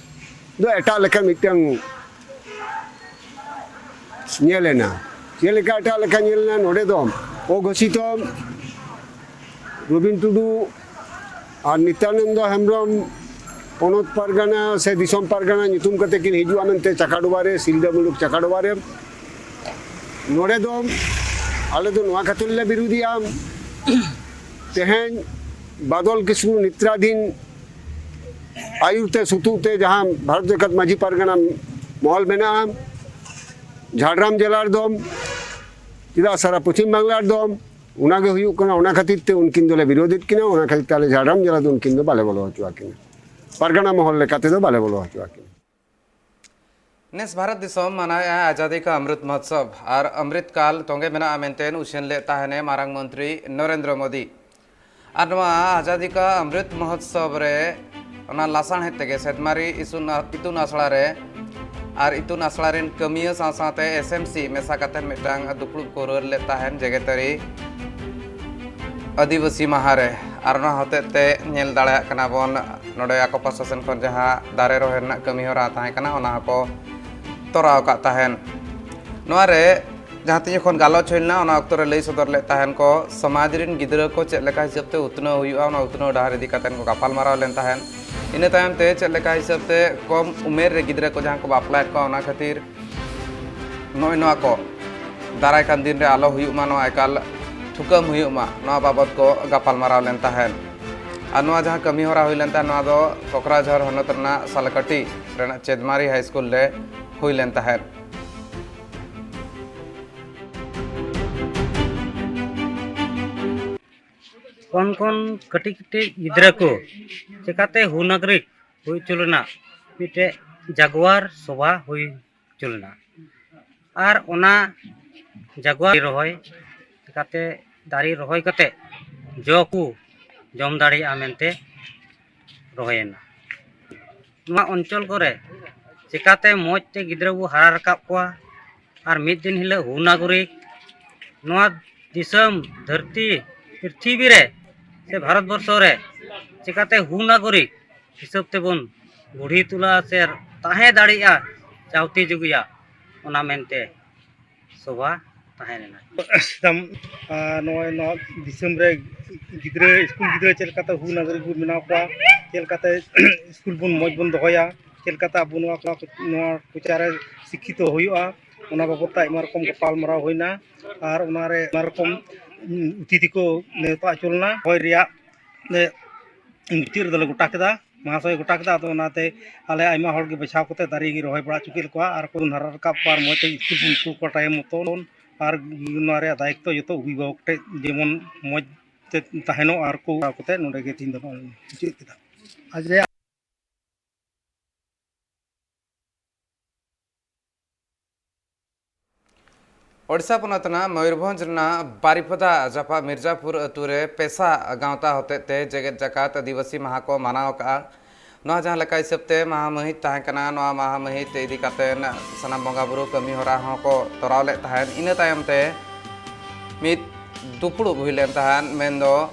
ᱫᱚ ᱮᱴᱟᱜ ᱞᱮᱠᱟ ᱢᱤᱫᱴᱟᱝ ᱧᱮᱞ ᱮᱱᱟ᱾ ᱪᱮᱫ ᱞᱮᱠᱟ ᱮᱴᱟᱜ ᱞᱮᱠᱟ ᱧᱮᱞ ᱮᱱᱟ, ᱱᱚᱰᱮ ᱫᱚ ᱚᱜᱷᱳᱥᱤᱛᱚ ᱨᱚᱵᱤᱱ ᱴᱩᱰᱩ ᱟᱨ ᱱᱤᱛᱭᱟᱱᱚᱱᱫᱚ ᱦᱮᱢᱵᱨᱚᱢ ᱯᱚᱱᱚᱛ ᱯᱟᱨᱜᱟᱱᱟ ᱥᱮ ᱫᱤᱥᱚᱢ ᱯᱟᱨᱜᱟᱱᱟ ᱧᱩᱛᱩᱢ ᱠᱟᱛᱮ ᱠᱤᱱ ᱦᱤᱡᱩᱜᱼᱟ ᱢᱮᱱᱛᱮ ᱪᱟᱠᱟᱰᱚᱵᱟ ᱨᱮ, ᱥᱤᱞᱫᱟᱹ ᱢᱩᱞᱩᱠ ᱪᱟᱠᱟᱰᱚᱵᱟ ᱨᱮ᱾ ᱱᱚᱰᱮ ᱫᱚ ᱟᱞᱮ ᱫᱚ ᱱᱚᱣᱟ ᱠᱷᱟᱹᱛᱤᱨ ᱞᱮ ᱵᱤᱨᱳᱫᱷᱤᱭᱟ, ᱛᱮᱦᱮᱧ ᱵᱟᱫᱚᱞ ᱠᱤᱥᱠᱩ ᱱᱮᱛᱨᱟᱫᱷᱤᱱ ᱟᱭᱩᱨ ᱛᱮ ᱥᱩᱛᱩᱜ ᱛᱮ ᱡᱟᱦᱟᱸ ᱵᱷᱟᱨᱚᱛ ᱡᱟᱠᱟᱛ ᱢᱟᱹᱡᱷᱤ ᱯᱟᱨᱜᱟᱱᱟ ᱢᱚᱦᱚᱞ ᱢᱮᱱᱟᱜᱼᱟ, ᱡᱷᱟᱲᱜᱨᱟᱢ ᱡᱮᱞᱟ ᱨᱮᱫᱚ ᱪᱮᱫᱟᱜ ᱥᱟᱨᱟ ᱯᱚᱪᱷᱤᱢ ᱵᱟᱝᱞᱟ ᱨᱮᱫᱚ ᱚᱱᱟᱜᱮ ᱦᱩᱭᱩᱜ ᱠᱟᱱᱟ, ᱚᱱᱟ ᱠᱷᱟᱹᱛᱤᱨ ᱛᱮ ᱩᱱᱠᱤᱱ ᱫᱚᱞᱮ ᱵᱤᱨᱳᱫᱮᱫ ᱠᱤᱱᱟ, ᱚᱱᱟ ᱠᱷᱟᱹᱛᱤᱨ ᱛᱮ ᱟᱞᱮ ᱡᱷᱟᱲᱜᱨᱟᱢ ᱡᱮᱞᱟ ᱫᱚ ᱩᱱᱠᱤᱱ ᱫᱚ ᱵᱟᱞᱮ ᱵᱚᱞᱚ ᱦᱚᱪᱚ ᱟᱹᱠᱤᱱᱟ, ᱯᱟᱨᱜᱟᱱᱟ ᱢᱚᱦᱚᱞ ᱞᱮᱠᱟ ᱛᱮᱫᱚ ᱵᱟᱞᱮ ᱵᱚᱞᱚ ᱦᱚᱪᱚ ᱟᱹᱠᱤᱱᱟ᱾ ᱱᱮᱥ ᱵᱷᱟᱨᱚᱛ ᱫᱤᱥᱚᱢ ᱢᱟᱱᱟᱣᱮᱫᱼᱟ ᱟᱡᱟᱫᱤ ᱠᱟ ᱚᱢᱨᱩᱛ ᱢᱚᱦᱳᱛᱥᱚᱵᱽ ᱟᱨ ᱚᱢᱨᱤᱛ ᱠᱟᱞ ᱛᱚᱸᱜᱮ ᱢᱮᱱᱟᱜᱼᱟ ᱢᱮᱱᱛᱮ ᱩᱪᱷᱟᱹᱱ ᱞᱮᱫ ᱛᱟᱦᱮᱱᱮ ᱢᱟᱨᱟᱝ ᱢᱚᱱᱛᱨᱤ ᱱᱚᱨᱮᱱᱫᱨᱚ ᱢᱳᱫᱤ᱾ ᱟᱨ ᱱᱚᱣᱟ ᱟᱡᱟᱫᱤ ᱠᱟ ᱚᱢᱨᱤᱛ ᱢᱚᱦᱳᱛᱥᱚᱵᱽ ᱨᱮ ᱚᱱᱟ ᱞᱟᱥᱟᱬᱦᱮᱫ ᱛᱮᱜᱮ ᱥᱮᱫᱢᱟᱨᱤ ᱤᱥᱩᱱ ᱤᱛᱩᱱ ᱟᱥᱲᱟ ᱨᱮ ᱟᱨ ᱤᱛᱩᱱ ᱟᱥᱲᱟ ᱨᱮᱱ ᱠᱟᱹᱢᱤᱭᱟᱹ ᱥᱟᱶ ᱥᱟᱶᱛᱮ ᱮᱥ ᱮᱢ ᱥᱤ ᱢᱮᱥᱟ ᱠᱟᱛᱮ ᱢᱤᱫᱴᱟᱝ ᱫᱩᱯᱲᱩᱵ ᱠᱚ ᱨᱟᱹᱲ ᱞᱮᱫ ᱛᱟᱦᱮᱱ ᱡᱮᱜᱮᱛᱟᱹᱨᱤ ᱟᱹᱫᱤᱵᱟᱹᱥᱤ ᱢᱟᱦᱟ ᱨᱮ᱾ ᱟᱨ ᱚᱱᱟ ᱦᱚᱛᱮᱡ ᱛᱮ ᱧᱮᱞ ᱫᱟᱲᱮᱭᱟᱜ ᱠᱟᱱᱟ ᱵᱚᱱ ᱱᱚᱰᱮ ᱟᱠᱚ ᱯᱟᱦᱴᱟ ᱥᱮᱱ ᱠᱷᱚᱱ ᱡᱟᱦᱟᱸ ᱫᱟᱨᱮ ᱨᱚᱦᱚᱭ ᱨᱮᱱᱟᱜ ᱠᱟᱹᱢᱤ ᱦᱚᱨᱟ ᱛᱟᱦᱮᱸ ᱠᱟᱱᱟ, ᱚᱱᱟ ᱦᱚᱸᱠᱚ ᱛᱚᱨᱟᱣ ᱟᱠᱟᱫ ᱛᱟᱦᱮᱱ᱾ ᱱᱚᱣᱟ ᱨᱮ ᱡᱟᱦᱟᱸ ᱛᱤᱱᱟᱹᱜ ᱠᱷᱚᱱ ᱜᱟᱞᱚᱪ ᱦᱩᱭ ᱞᱮᱱᱟ, ᱚᱱᱟ ᱚᱠᱛᱚ ᱨᱮ ᱞᱟᱹᱭ ᱥᱚᱫᱚᱨ ᱞᱮᱫ ᱛᱟᱦᱮᱱ ᱠᱚ ᱥᱚᱢᱟᱡᱽ ᱨᱮᱱ ᱜᱤᱫᱽᱨᱟᱹ ᱠᱚ ᱪᱮᱫ ᱞᱮᱠᱟ ᱦᱤᱥᱟᱹᱵ ᱛᱮ ᱩᱛᱱᱟᱹᱣ ᱦᱩᱭᱩᱜᱼᱟ, ᱚᱱᱟ ᱩᱛᱱᱟᱹᱣ ᱰᱟᱦᱟᱨ ᱤᱫᱤ ᱠᱟᱛᱮ ᱠᱚ ᱜᱟᱯᱟᱞ ᱢᱟᱨᱟᱣ ᱞᱮᱱ ᱛᱟᱦᱮᱱ᱾ ᱤᱱᱟᱹ ᱛᱟᱭᱚᱢ ᱛᱮ ᱪᱮᱫ ᱞᱮᱠᱟ ᱦᱤᱥᱟᱹᱵ ᱛᱮ ᱠᱚᱢ ᱩᱢᱮᱨ ᱨᱮ ᱜᱤᱫᱽᱨᱟᱹ ᱠᱚ ᱡᱟᱦᱟᱸ ᱠᱚ ᱵᱟᱯᱞᱟᱭᱮᱫ ᱠᱚᱣᱟ, ᱚᱱᱟ ᱠᱷᱟᱹᱛᱤᱨ ᱱᱚᱜᱼᱚᱭ ᱱᱚᱣᱟ ᱠᱚ ᱫᱟᱨᱟᱭ ᱠᱟᱱ ᱫᱤᱱ ᱨᱮ ᱟᱞᱚ ᱦᱩᱭᱩᱜ ᱢᱟ, ᱱᱚᱣᱟ ᱮᱠᱟᱞ ᱛᱷᱩᱠᱟᱹᱢ ᱦᱩᱭᱩᱜ ᱢᱟ, ᱱᱚᱣᱟ ᱵᱟᱵᱚᱫ ᱠᱚ ᱜᱟᱯᱟᱞ ᱢᱟᱨᱟᱣ ᱞᱮᱱ ᱛᱟᱦᱮᱸᱫ᱾ ᱟᱨ ᱱᱚᱣᱟ ᱡᱟᱦᱟᱸ ᱠᱟᱹᱢᱤ ᱦᱚᱨᱟ ᱦᱩᱭ ᱞᱮᱱ ᱛᱟᱦᱮᱸᱫ, ᱱᱚᱣᱟ ᱫᱚ ᱠᱚᱠᱨᱟᱡᱷᱚᱨ ᱦᱚᱱᱚᱛ ᱨᱮᱱᱟᱜ ᱥᱟᱞᱠᱟᱴᱤ ᱨᱮᱱᱟᱜ ᱪᱮᱫᱢᱟᱨᱤ ᱦᱟᱭ ᱥᱠᱩᱞ ᱨᱮ ᱦᱩᱭ ᱞᱮᱱ ᱛᱟᱦᱮᱸᱫ᱾ ᱠᱚᱱ ᱠᱚᱱ ᱠᱟᱹᱴᱤᱡ ᱠᱟᱹᱴᱤᱡ ᱜᱤᱫᱽᱨᱟᱹ ᱠᱚ ᱪᱮᱠᱟᱛᱮ ᱦᱩ ᱱᱟᱜᱚᱨᱤᱠ ᱦᱩᱭ ᱦᱚᱪᱚ ᱞᱮᱱᱟ, ᱢᱤᱫᱴᱮᱡ ᱡᱟᱜᱽᱣᱟᱨ ᱥᱚᱵᱷᱟ ᱦᱩᱭ ᱦᱚᱪᱚ ᱞᱮᱱᱟ᱾ ᱟᱨ ᱚᱱᱟ ᱡᱟᱜᱽᱣᱟᱨ ᱨᱚᱦᱚᱭ ᱪᱮᱠᱟᱛᱮ ᱫᱟᱨᱮ ᱨᱚᱦᱚᱭ ᱠᱟᱛᱮ ᱡᱚ ᱠᱚ ᱡᱚᱢ ᱫᱟᱲᱮᱭᱟᱜᱼᱟ ᱢᱮᱱᱛᱮ ᱨᱚᱦᱚᱭᱮᱱᱟ᱾ ᱱᱚᱣᱟ ᱚᱧᱪᱚᱞ ᱠᱚᱨᱮ ᱪᱮᱠᱟᱛᱮ ᱢᱚᱡᱽ ᱛᱮ ᱜᱤᱫᱽᱨᱟᱹ ᱵᱚ ᱦᱟᱨᱟ ᱨᱟᱠᱟᱵ ᱠᱚᱣᱟ ᱟᱨ ᱢᱤᱫ ᱫᱤᱱ ᱦᱤᱞᱳᱜ ᱦᱩ ᱱᱟᱜᱚᱨᱤᱠ ᱱᱚᱣᱟ ᱫᱤᱥᱚᱢ ᱫᱷᱟᱹᱨᱛᱤ ᱯᱨᱤᱛᱷᱤᱵᱤ ᱨᱮ ᱥᱮ ᱵᱷᱟᱨᱚᱛ ᱵᱚᱨᱥᱚ ᱨᱮ ᱪᱮᱠᱟᱛᱮ ᱦᱩ ᱱᱟᱜᱚᱨᱤᱠ ᱦᱤᱥᱟᱹᱵ ᱛᱮᱵᱚᱱ ᱜᱚᱲᱦᱤ ᱛᱩᱞᱟ ᱥᱮ ᱛᱟᱦᱮᱸ ᱫᱟᱲᱮᱭᱟᱜᱼᱟ ᱪᱟᱣᱛᱤ ᱡᱩᱜᱤᱭᱟ, ᱚᱱᱟ ᱢᱮᱱᱛᱮ ᱥᱚᱵᱷᱟ ᱛᱟᱦᱮᱸ ᱞᱮᱱᱟ᱾ ᱥᱟᱢ-, ᱟᱨ ᱱᱚᱜᱼᱚᱭ ᱱᱚᱣᱟ ᱫᱤᱥᱚᱢ ᱨᱮ ᱜᱤᱫᱽᱨᱟᱹ, ᱥᱠᱩᱞ ᱜᱤᱫᱽᱨᱟᱹ ᱪᱮᱫ ᱞᱮᱠᱟᱛᱮ ᱦᱩ ᱱᱟᱜᱚᱨᱤᱠ ᱵᱚᱱ ᱵᱮᱱᱟᱣ ᱠᱚᱣᱟ, ᱪᱮᱫ ᱞᱮᱠᱟᱛᱮ ᱥᱠᱩᱞ ᱵᱚᱱ ᱢᱚᱡᱽ ᱵᱚᱱ ᱫᱚᱦᱚᱭᱟ, ᱪᱮᱫ ᱞᱮᱠᱟᱛᱮ ᱟᱵᱚ ᱱᱚᱣᱟ ᱠᱚ, ᱱᱚᱣᱟ ᱠᱚᱪᱟ ᱨᱮ ᱥᱤᱠᱠᱷᱤᱛᱚ ᱦᱩᱭᱩᱜᱼᱟ, ᱚᱱᱟ ᱵᱟᱵᱚᱫ ᱛᱮ ᱟᱭᱢᱟ ᱨᱚᱠᱚᱢ ᱜᱟᱯᱟᱞᱢᱟᱨᱟᱣ ᱦᱩᱭᱱᱟ᱾ ᱟᱨ ᱚᱱᱟᱨᱮ ᱟᱭᱢᱟ ᱨᱚᱠᱚᱢ ᱚᱛᱤᱛᱷᱤ ᱠᱚ ᱱᱮᱣᱛᱟ ᱦᱚᱪᱚ ᱞᱮᱱᱟ᱾ ᱦᱚᱭ ᱨᱮᱭᱟᱜ ᱞᱮ ᱢᱩᱪᱟᱹᱫ ᱨᱮᱫᱚᱞᱮ ᱜᱚᱴᱟ ᱠᱮᱫᱟ, ᱢᱟᱦᱟᱥᱚᱭ ᱜᱚᱴᱟ ᱠᱮᱫᱟ᱾ ᱟᱫᱚ ᱚᱱᱟᱛᱮ ᱟᱞᱮ ᱟᱭᱢᱟ ᱦᱚᱲ ᱜᱮ ᱵᱟᱪᱷᱟᱣ ᱠᱟᱛᱮ ᱫᱟᱨᱮ ᱜᱮ ᱨᱚᱦᱚᱭ ᱵᱟᱲᱟ ᱦᱚᱪᱚ ᱠᱮᱫ ᱠᱚᱣᱟ᱾ ᱟᱨ ᱠᱚ ᱦᱟᱨᱟ ᱨᱟᱠᱟᱵ ᱠᱚᱣᱟ ᱟᱨ ᱢᱚᱡᱽ ᱛᱮ ᱥᱠᱩᱞ ᱵᱚᱱ ᱠᱩᱞ ᱠᱚᱣᱟ ᱴᱟᱭᱤᱢ ᱢᱚᱛᱚᱱ᱾ ᱟᱨ ᱱᱚᱣᱟ ᱨᱮᱭᱟᱜ ᱫᱟᱭᱤᱛᱛᱚ ᱡᱚᱛᱚ ᱚᱵᱷᱤᱵᱷᱟᱵᱚᱠ ᱴᱷᱮᱱ ᱡᱮᱢᱚᱱ ᱢᱚᱡᱽ ᱛᱮ ᱛᱟᱦᱮᱱᱚᱜ᱾ ᱟᱨ ᱠᱚ ᱠᱟᱛᱮ ᱱᱚᱰᱮ ᱜᱮ ᱛᱮᱦᱮᱧ ᱫᱚ ᱱᱚᱜᱼᱚᱭ ᱢᱩᱪᱟᱹᱫ ᱠᱮᱫᱟ᱾ ᱟᱡ ᱨᱮᱭᱟᱜ ᱳᱰᱤᱥᱟ ᱯᱚᱱᱚᱛ ᱨᱮᱱᱟᱜ ᱢᱚᱭᱩᱨᱵᱷᱚᱸᱡᱽ ᱨᱮᱱᱟᱜ ᱵᱟᱨᱤᱯᱚᱫᱟ ᱡᱟᱯᱟᱜ ᱢᱤᱨᱡᱟᱯᱩᱨ ᱟᱹᱛᱩ ᱨᱮ ᱯᱮᱥᱟ ᱜᱟᱶᱛᱟ ᱦᱚᱛᱮᱡ ᱛᱮ ᱡᱮᱜᱮᱛ ᱡᱟᱠᱟᱛ ᱟᱹᱫᱤᱵᱟᱹᱥᱤ ᱢᱟᱦᱟ ᱠᱚ ᱢᱟᱱᱟᱣ ᱟᱠᱟᱫᱼᱟ᱾ ᱱᱚᱣᱟ ᱡᱟᱦᱟᱸ ᱞᱮᱠᱟ ᱦᱤᱥᱟᱹᱵ ᱛᱮ ᱢᱟᱦᱟ ᱢᱟᱹᱦᱤᱛ ᱛᱟᱦᱮᱸ ᱠᱟᱱᱟ, ᱱᱚᱣᱟ ᱢᱟᱦᱟ ᱢᱟᱹᱦᱤᱛ ᱤᱫᱤ ᱠᱟᱛᱮ ᱥᱟᱱᱟᱢ ᱵᱚᱸᱜᱟ ᱵᱩᱨᱩ ᱠᱟᱹᱢᱤ ᱦᱚᱨᱟ ᱦᱚᱸ ᱠᱚ ᱛᱚᱨᱟᱣ ᱞᱮᱫ ᱛᱟᱦᱮᱸᱫ᱾ ᱤᱱᱟᱹ ᱛᱟᱭᱚᱢ ᱛᱮ ᱢᱤᱫ ᱫᱩᱯᱲᱩᱵ ᱦᱩᱭ ᱞᱮᱱ ᱛᱟᱦᱮᱸᱫ, ᱢᱮᱱᱫᱚ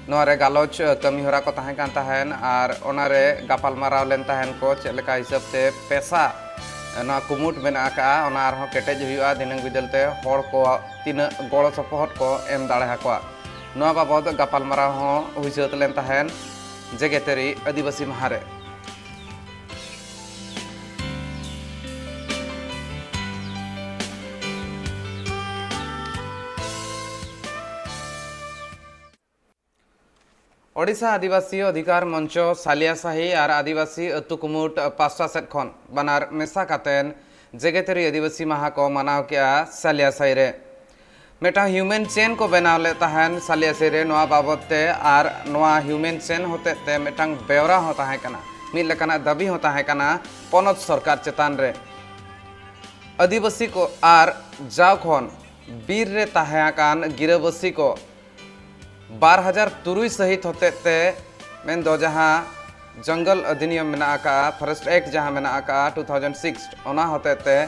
ᱱᱚᱣᱟ ᱨᱮ ᱜᱟᱞᱚᱪ, ᱟᱹ, ᱠᱟᱹᱢᱤ ᱦᱚᱨᱟ ᱠᱚ ᱛᱟᱦᱮᱸ ᱠᱟᱱ ᱛᱟᱦᱮᱸᱫ ᱟᱨ ᱚᱱᱟ ᱨᱮ ᱜᱟᱯᱟᱞ ᱢᱟᱨᱟᱣ ᱞᱮᱱ ᱛᱟᱦᱮᱸᱫ ᱠᱚ ᱪᱮᱫ ᱞᱮᱠᱟ ᱦᱤᱥᱟᱹᱵ ᱛᱮ ᱯᱮᱥᱟ, ᱟᱹ, ᱱᱚᱣᱟ ᱠᱩᱢᱩᱴ ᱢᱮᱱᱟᱜ ᱟᱠᱟᱫᱼᱟ, ᱚᱱᱟ ᱟᱨᱦᱚᱸ ᱠᱮᱴᱮᱡ ᱦᱩᱭᱩᱜᱼᱟ, ᱫᱷᱤᱱᱟᱹᱝ ᱵᱤᱫᱟᱹᱞ ᱛᱮ ᱦᱚᱲ ᱠᱚ ᱛᱤᱱᱟᱹᱜ ᱜᱚᱲᱚ ᱥᱚᱯᱚᱦᱚᱫ ᱠᱚ ᱮᱢ ᱫᱟᱲᱮ ᱟᱠᱚᱣᱟ᱾ ᱱᱚᱣᱟ ᱵᱟᱵᱚᱫ ᱜᱟᱯᱟᱞ ᱢᱟᱨᱟᱣ ᱦᱚᱸ ᱦᱩᱭ ᱥᱟᱹᱛ ᱞᱮᱱ ᱛᱟᱦᱮᱸᱫ ᱡᱮᱜᱮᱛᱟᱹᱨᱤ ᱟᱹᱫᱤᱵᱟᱹᱥᱤ ᱢᱟᱦᱟ ᱨᱮ᱾ ᱳᱰᱤᱥᱟ ᱟᱹᱫᱤᱵᱟᱹᱥᱤ ᱚᱫᱷᱤᱠᱟᱨ ᱢᱚᱧᱪᱚ ᱥᱟᱞᱤᱭᱟᱥᱟᱦᱤ ᱟᱨ ᱟᱹᱫᱤᱵᱟᱹᱥᱤ ᱟᱹᱛᱩ ᱠᱩᱢᱩᱴ ᱯᱟᱥᱴᱟ ᱥᱮᱫ ᱠᱷᱚᱱ ᱵᱟᱱᱟᱨ ᱢᱮᱥᱟ ᱠᱟᱛᱮᱱ ᱡᱮᱜᱮᱛᱟᱹᱨᱤ ᱟᱹᱫᱤᱵᱟᱹᱥᱤ ᱢᱟᱦᱟ ᱠᱚ ᱢᱟᱱᱟᱣ ᱠᱮᱜᱼᱟ ᱥᱟᱞᱤᱭᱟᱥᱟᱦᱤ ᱨᱮ᱾ ᱢᱤᱫᱴᱟᱝ ᱦᱤᱭᱩᱢᱮᱱ ᱪᱮᱱ ᱠᱚ ᱵᱮᱱᱟᱣ ᱞᱮᱫ ᱛᱟᱦᱮᱱ ᱥᱟᱞᱤᱭᱟᱥᱟᱦᱤ ᱨᱮ᱾ ᱱᱚᱣᱟ ᱵᱟᱵᱚᱛ ᱛᱮ ᱟᱨ ᱱᱚᱣᱟ ᱦᱤᱭᱩᱢᱮᱱ ᱪᱮᱱ ᱦᱚᱛᱮᱡ ᱛᱮ ᱢᱤᱫᱴᱟᱝ ᱵᱮᱣᱨᱟ ᱦᱚᱸ ᱛᱟᱦᱮᱸ ᱠᱟᱱᱟ, ᱢᱤᱫ ᱞᱮᱠᱟᱱᱟᱜ ᱫᱟᱹᱵᱤ ᱦᱚᱸ ᱛᱟᱦᱮᱸ ᱠᱟᱱᱟ ᱯᱚᱱᱚᱛ ᱥᱚᱨᱠᱟᱨ ᱪᱮᱛᱟᱱ ᱨᱮ᱾ ᱟᱹᱫᱤᱵᱟᱹᱥᱤ ᱠᱚ ᱟᱨ ᱡᱟᱣ ᱠᱷᱚᱱ ᱵᱤᱨ ᱨᱮ ᱛᱟᱦᱮᱸ ᱟᱠᱟᱱ ᱜᱤᱨᱟᱹᱵᱟᱹᱥᱤ ᱠᱚ ᱵᱟᱨ ᱦᱟᱡᱟᱨ ᱛᱩᱨᱩᱭ ᱥᱟᱹᱦᱤᱛ ᱦᱚᱛᱮᱡ ᱛᱮ, ᱢᱮᱱᱫᱚ ᱡᱟᱦᱟᱸ ᱡᱚᱝᱜᱚᱞ ᱚᱫᱷᱤᱱᱤᱭᱚᱢ ᱢᱮᱱᱟᱜ ᱟᱠᱟᱫᱼᱟ, ᱯᱷᱚᱨᱮᱥᱴ ᱮᱠᱴ ᱡᱟᱦᱟᱸ ᱢᱮᱱᱟᱜ ᱟᱠᱟᱫᱼᱟ ᱴᱩ ᱛᱷᱟᱣᱡᱮᱱᱰ ᱥᱤᱠᱥ, ᱚᱱᱟ ᱦᱚᱛᱮᱡ ᱛᱮ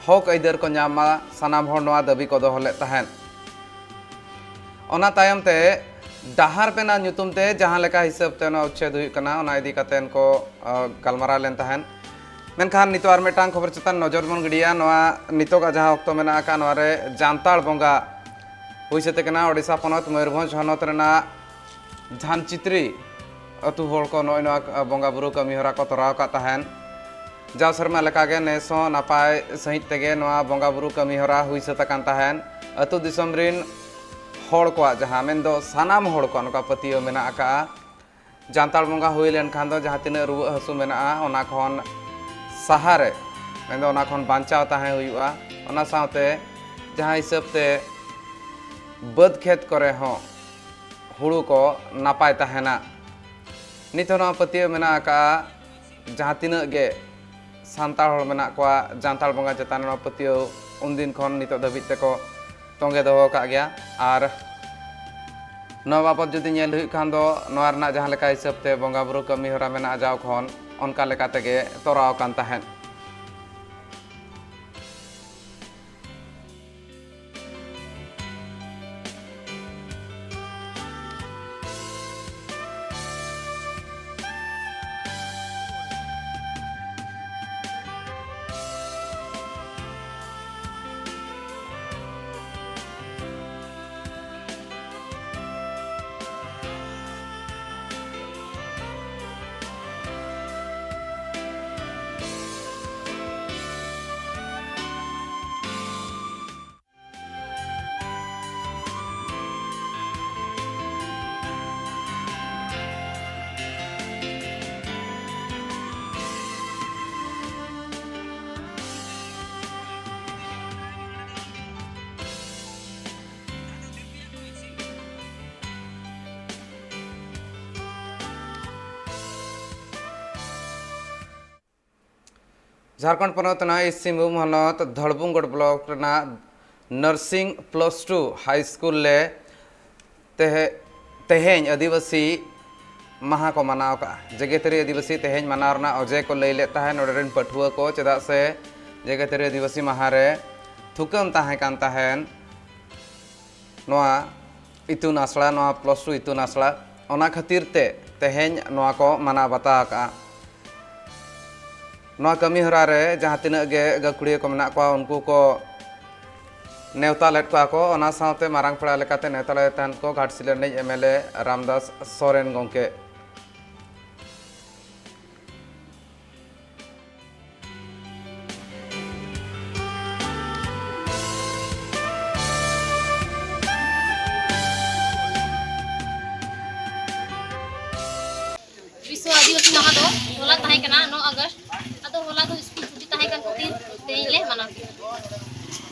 ᱦᱚᱠ ᱟᱹᱭᱫᱟᱹᱨ ᱠᱚ ᱧᱟᱢ ᱢᱟ, ᱥᱟᱱᱟᱢ ᱦᱚᱲ ᱱᱚᱣᱟ ᱫᱟᱹᱵᱤ ᱠᱚ ᱫᱚᱦᱚ ᱞᱮᱫ ᱛᱟᱦᱮᱸᱫ᱾ ᱚᱱᱟ ᱛᱟᱭᱚᱢ ᱛᱮ ᱰᱟᱦᱟᱨ ᱵᱮᱱᱟᱣ ᱧᱩᱛᱩᱢ ᱛᱮ ᱡᱟᱦᱟᱸ ᱞᱮᱠᱟ ᱦᱤᱥᱟᱹᱵ ᱛᱮ ᱚᱱᱟ ᱩᱪᱪᱷᱮᱫ ᱦᱩᱭᱩᱜ ᱠᱟᱱᱟ, ᱚᱱᱟ ᱤᱫᱤ ᱠᱟᱛᱮ ᱠᱚ, ᱟ, ᱜᱟᱞᱢᱟᱨᱟᱣ ᱞᱮᱱ ᱛᱟᱦᱮᱸᱫ᱾ ᱢᱮᱱᱠᱷᱟᱱ ᱱᱤᱛᱚᱜ ᱟᱨ ᱢᱤᱫᱴᱟᱝ ᱠᱷᱚᱵᱚᱨ ᱪᱮᱛᱟᱱ ᱱᱚᱡᱚᱨ ᱵᱚᱱ ᱜᱤᱰᱤᱭᱟ᱾ ᱱᱚᱣᱟ ᱱᱤᱛᱚᱜᱟᱜ ᱡᱟᱦᱟᱸ ᱚᱠᱛᱚ ᱢᱮᱱᱟᱜ ᱟᱠᱟᱫ, ᱱᱚᱣᱟ ᱨᱮ ᱡᱟᱱᱛᱟᱲ ᱵᱚᱸᱜᱟ ᱦᱩᱭ ᱥᱟᱹᱛ ᱟᱠᱟᱱᱟ᱾ ᱳᱰᱤᱥᱟ ᱯᱚᱱᱚᱛ ᱢᱚᱭᱩᱨᱵᱷᱚᱸᱡᱽ ᱦᱚᱱᱚᱛ ᱨᱮᱱᱟᱜ ᱡᱷᱟᱱᱪᱤᱛᱨᱤ ᱟᱹᱛᱩ ᱦᱚᱲ ᱠᱚ ᱱᱚᱜᱼᱚᱭ ᱱᱚᱣᱟ ᱵᱚᱸᱜᱟ ᱵᱩᱨᱩ ᱠᱟᱹᱢᱤ ᱦᱚᱨᱟ ᱠᱚ ᱛᱚᱨᱟᱣ ᱟᱠᱟᱫ ᱛᱟᱦᱮᱸᱱ᱾ ᱡᱟᱣ ᱥᱮᱨᱢᱟ ᱞᱮᱠᱟᱜᱮ ᱱᱮᱥ ᱦᱚᱸ ᱱᱟᱯᱟᱭ ᱥᱟᱺᱦᱤᱡ ᱛᱮᱜᱮ ᱱᱚᱣᱟ ᱵᱚᱸᱜᱟ ᱵᱩᱨᱩ ᱠᱟᱹᱢᱤ ᱦᱚᱨᱟ ᱦᱩᱭ ᱥᱟᱹᱛ ᱟᱠᱟᱱ ᱛᱟᱦᱮᱸᱱ᱾ ᱟᱹᱛᱩ ᱫᱤᱥᱚᱢ ᱨᱤᱱ ᱦᱚᱲ ᱠᱚᱣᱟᱜ, ᱡᱟᱦᱟᱸ ᱢᱮᱱᱫᱚ ᱥᱟᱱᱟᱢ ᱦᱚᱲ ᱠᱚᱣᱟᱜ ᱱᱚᱝᱠᱟ ᱯᱟᱹᱛᱭᱟᱹᱣ ᱢᱮᱱᱟᱜ ᱟᱠᱟᱫᱼᱟ, ᱡᱟᱱᱛᱟᱲ ᱵᱚᱸᱜᱟ ᱦᱩᱭ ᱞᱮᱱᱠᱷᱟᱱ ᱫᱚ ᱡᱟᱦᱟᱸ ᱛᱤᱱᱟᱹᱜ ᱨᱩᱣᱟᱹᱜ ᱦᱟᱹᱥᱩ ᱢᱮᱱᱟᱜᱼᱟ, ᱚᱱᱟ ᱠᱷᱚᱱ ᱥᱟᱦᱟᱨᱮ, ᱢᱮᱱᱫᱚ ᱚᱱᱟ ᱠᱷᱚᱱ ᱵᱟᱧᱪᱟᱣ ᱛᱟᱦᱮᱸ ᱦᱩᱭᱩᱜᱼᱟ᱾ ᱚᱱᱟ ᱥᱟᱶᱛᱮ ᱡᱟᱦᱟᱸ ᱦᱤᱥᱟᱹᱵ ᱛᱮ ᱵᱟᱹᱫᱽ ᱠᱷᱮᱛ ᱠᱚᱨᱮ ᱦᱚᱸ ᱦᱩᱲᱩ ᱠᱚ ᱱᱟᱯᱟᱭ ᱛᱟᱦᱮᱱᱟ᱾ ᱱᱤᱛ ᱦᱚᱸ ᱱᱚᱣᱟ ᱯᱟᱹᱛᱭᱟᱹᱣ ᱢᱮᱱᱟᱜ ᱟᱠᱟᱫᱼᱟ, ᱡᱟᱦᱟᱸ ᱛᱤᱱᱟᱹᱜ ᱜᱮ ᱥᱟᱱᱛᱟᱲ ᱦᱚᱲ ᱢᱮᱱᱟᱜ ᱠᱚᱣᱟ, ᱡᱟᱱᱛᱟᱲ ᱵᱚᱸᱜᱟ ᱪᱮᱛᱟᱱ ᱨᱮ ᱱᱚᱣᱟ ᱯᱟᱹᱛᱭᱟᱹᱣ ᱩᱱᱫᱤᱱ ᱠᱷᱚᱱ ᱱᱤᱛᱚᱜ ᱫᱷᱟᱹᱵᱤᱡ ᱛᱮᱠᱚ ᱛᱚᱸᱜᱮ ᱫᱚᱦᱚ ᱟᱠᱟᱫ ᱜᱮᱭᱟ᱾ ᱟᱨ ᱱᱚᱣᱟ ᱵᱟᱵᱚᱛ ᱡᱩᱫᱤ ᱧᱮᱞ ᱦᱩᱭᱩᱜ ᱠᱷᱟᱱ ᱫᱚ, ᱱᱚᱣᱟ ᱨᱮᱱᱟᱜ ᱡᱟᱦᱟᱸ ᱞᱮᱠᱟ ᱦᱤᱥᱟᱹᱵ ᱛᱮ ᱵᱚᱸᱜᱟ ᱵᱩᱨᱩ ᱠᱟᱹᱢᱤ ᱦᱚᱨᱟ ᱢᱮᱱᱟᱜᱼᱟ, ᱡᱟᱣ ᱠᱷᱚᱱ ᱚᱱᱠᱟ ᱞᱮᱠᱟ ᱛᱮᱜᱮ ᱛᱚᱨᱟᱣ ᱟᱠᱟᱱ ᱛᱟᱦᱮᱸᱫ᱾ ᱡᱷᱟᱲᱠᱷᱚᱸᱰ ᱯᱚᱱᱚᱛ ᱨᱮᱱᱟᱜ ᱤᱥᱴ ᱥᱤᱝᱵᱷᱩᱢ ᱦᱚᱱᱚᱛ ᱫᱷᱚᱲᱵᱩᱝᱜᱚᱲ ᱵᱞᱚᱠ ᱨᱮᱱᱟᱜ ᱱᱟᱨᱥᱤᱝ ᱯᱞᱟᱥ ᱴᱩ ᱦᱟᱭ ᱥᱠᱩᱞ ᱨᱮ ᱛᱮᱦᱮ-, ᱛᱮᱦᱮᱧ ᱟᱹᱫᱤᱵᱟᱹᱥᱤ ᱢᱟᱦᱟ ᱠᱚ ᱢᱟᱱᱟᱣ ᱠᱟᱜᱼᱟ᱾ ᱡᱮᱜᱮᱛᱟᱹᱨᱤ ᱟᱹᱫᱤᱵᱟᱹᱥᱤ ᱛᱮᱦᱮᱧ ᱢᱟᱱᱟᱣ ᱨᱮᱱᱟᱜ ᱚᱡᱮ ᱠᱚ ᱞᱟᱹᱭ ᱞᱮᱫ ᱛᱟᱦᱮᱸᱫ ᱱᱚᱰᱮ ᱨᱮᱱ ᱯᱟᱹᱴᱷᱩᱣᱟᱹ ᱠᱚ, ᱪᱮᱫᱟᱜ ᱥᱮ ᱡᱮᱜᱮᱛᱟᱹᱨᱤ ᱟᱹᱫᱤᱵᱟᱹᱥᱤ ᱢᱟᱦᱟ ᱨᱮ ᱛᱷᱩᱠᱟᱹᱢ ᱛᱟᱦᱮᱸ ᱠᱟᱱ ᱛᱟᱦᱮᱸᱫ ᱱᱚᱣᱟ ᱤᱛᱩᱱ ᱟᱥᱲᱟ, ᱱᱚᱣᱟ ᱯᱞᱟᱥ ᱴᱩ ᱤᱛᱩᱱ ᱟᱥᱲᱟ᱾ ᱚᱱᱟ ᱠᱷᱟᱹᱛᱤᱨ ᱛᱮ ᱛᱮᱦᱮᱧ ᱱᱚᱣᱟ ᱠᱚ ᱢᱟᱱᱟᱣ ᱵᱟᱛᱟᱣ ᱟᱠᱟᱜᱼᱟ᱾ ᱱᱚᱣᱟ ᱠᱟᱹᱢᱤ ᱦᱚᱨᱟ ᱨᱮ ᱡᱟᱦᱟᱸ ᱛᱤᱱᱟᱹᱜ ᱜᱮ ᱜᱟᱹᱠᱷᱩᱲᱤᱭᱟᱹ ᱠᱚ ᱢᱮᱱᱟᱜ ᱠᱚᱣᱟ, ᱩᱱᱠᱩ ᱠᱚ ᱱᱮᱣᱛᱟ ᱞᱮᱫ ᱠᱚᱣᱟ ᱠᱚ᱾ ᱚᱱᱟ ᱥᱟᱶᱛᱮ ᱢᱟᱨᱟᱝ ᱯᱮᱲᱟ ᱞᱮᱠᱟᱛᱮ ᱱᱮᱣᱛᱟ ᱞᱮᱫ ᱛᱟᱦᱮᱸᱫ ᱠᱚ ᱜᱷᱟᱴᱥᱤᱞᱟᱹ ᱨᱤᱱᱤᱡ M L A Ramdas Soren ᱜᱚᱢᱠᱮ᱾ ᱵᱤᱥᱥᱚ ᱟᱹᱫᱤᱵᱟᱹᱥᱤ ᱢᱟᱦᱟ ᱫᱚ ᱦᱚᱞᱟ ᱛᱟᱦᱮᱸ ᱠᱟᱱᱟ, ᱱᱚ ᱟᱜᱚᱥᱴ᱾ ᱟᱫᱚ ᱦᱚᱞᱟ ᱫᱚ ᱥᱠᱩᱞ ᱪᱷᱩᱴᱤ ᱛᱟᱦᱮᱸ ᱠᱟᱱ ᱠᱷᱟᱹᱛᱤᱨ ᱛᱮᱦᱮᱧ ᱞᱮ ᱢᱟᱱᱟᱣ ᱠᱮᱫᱟ᱾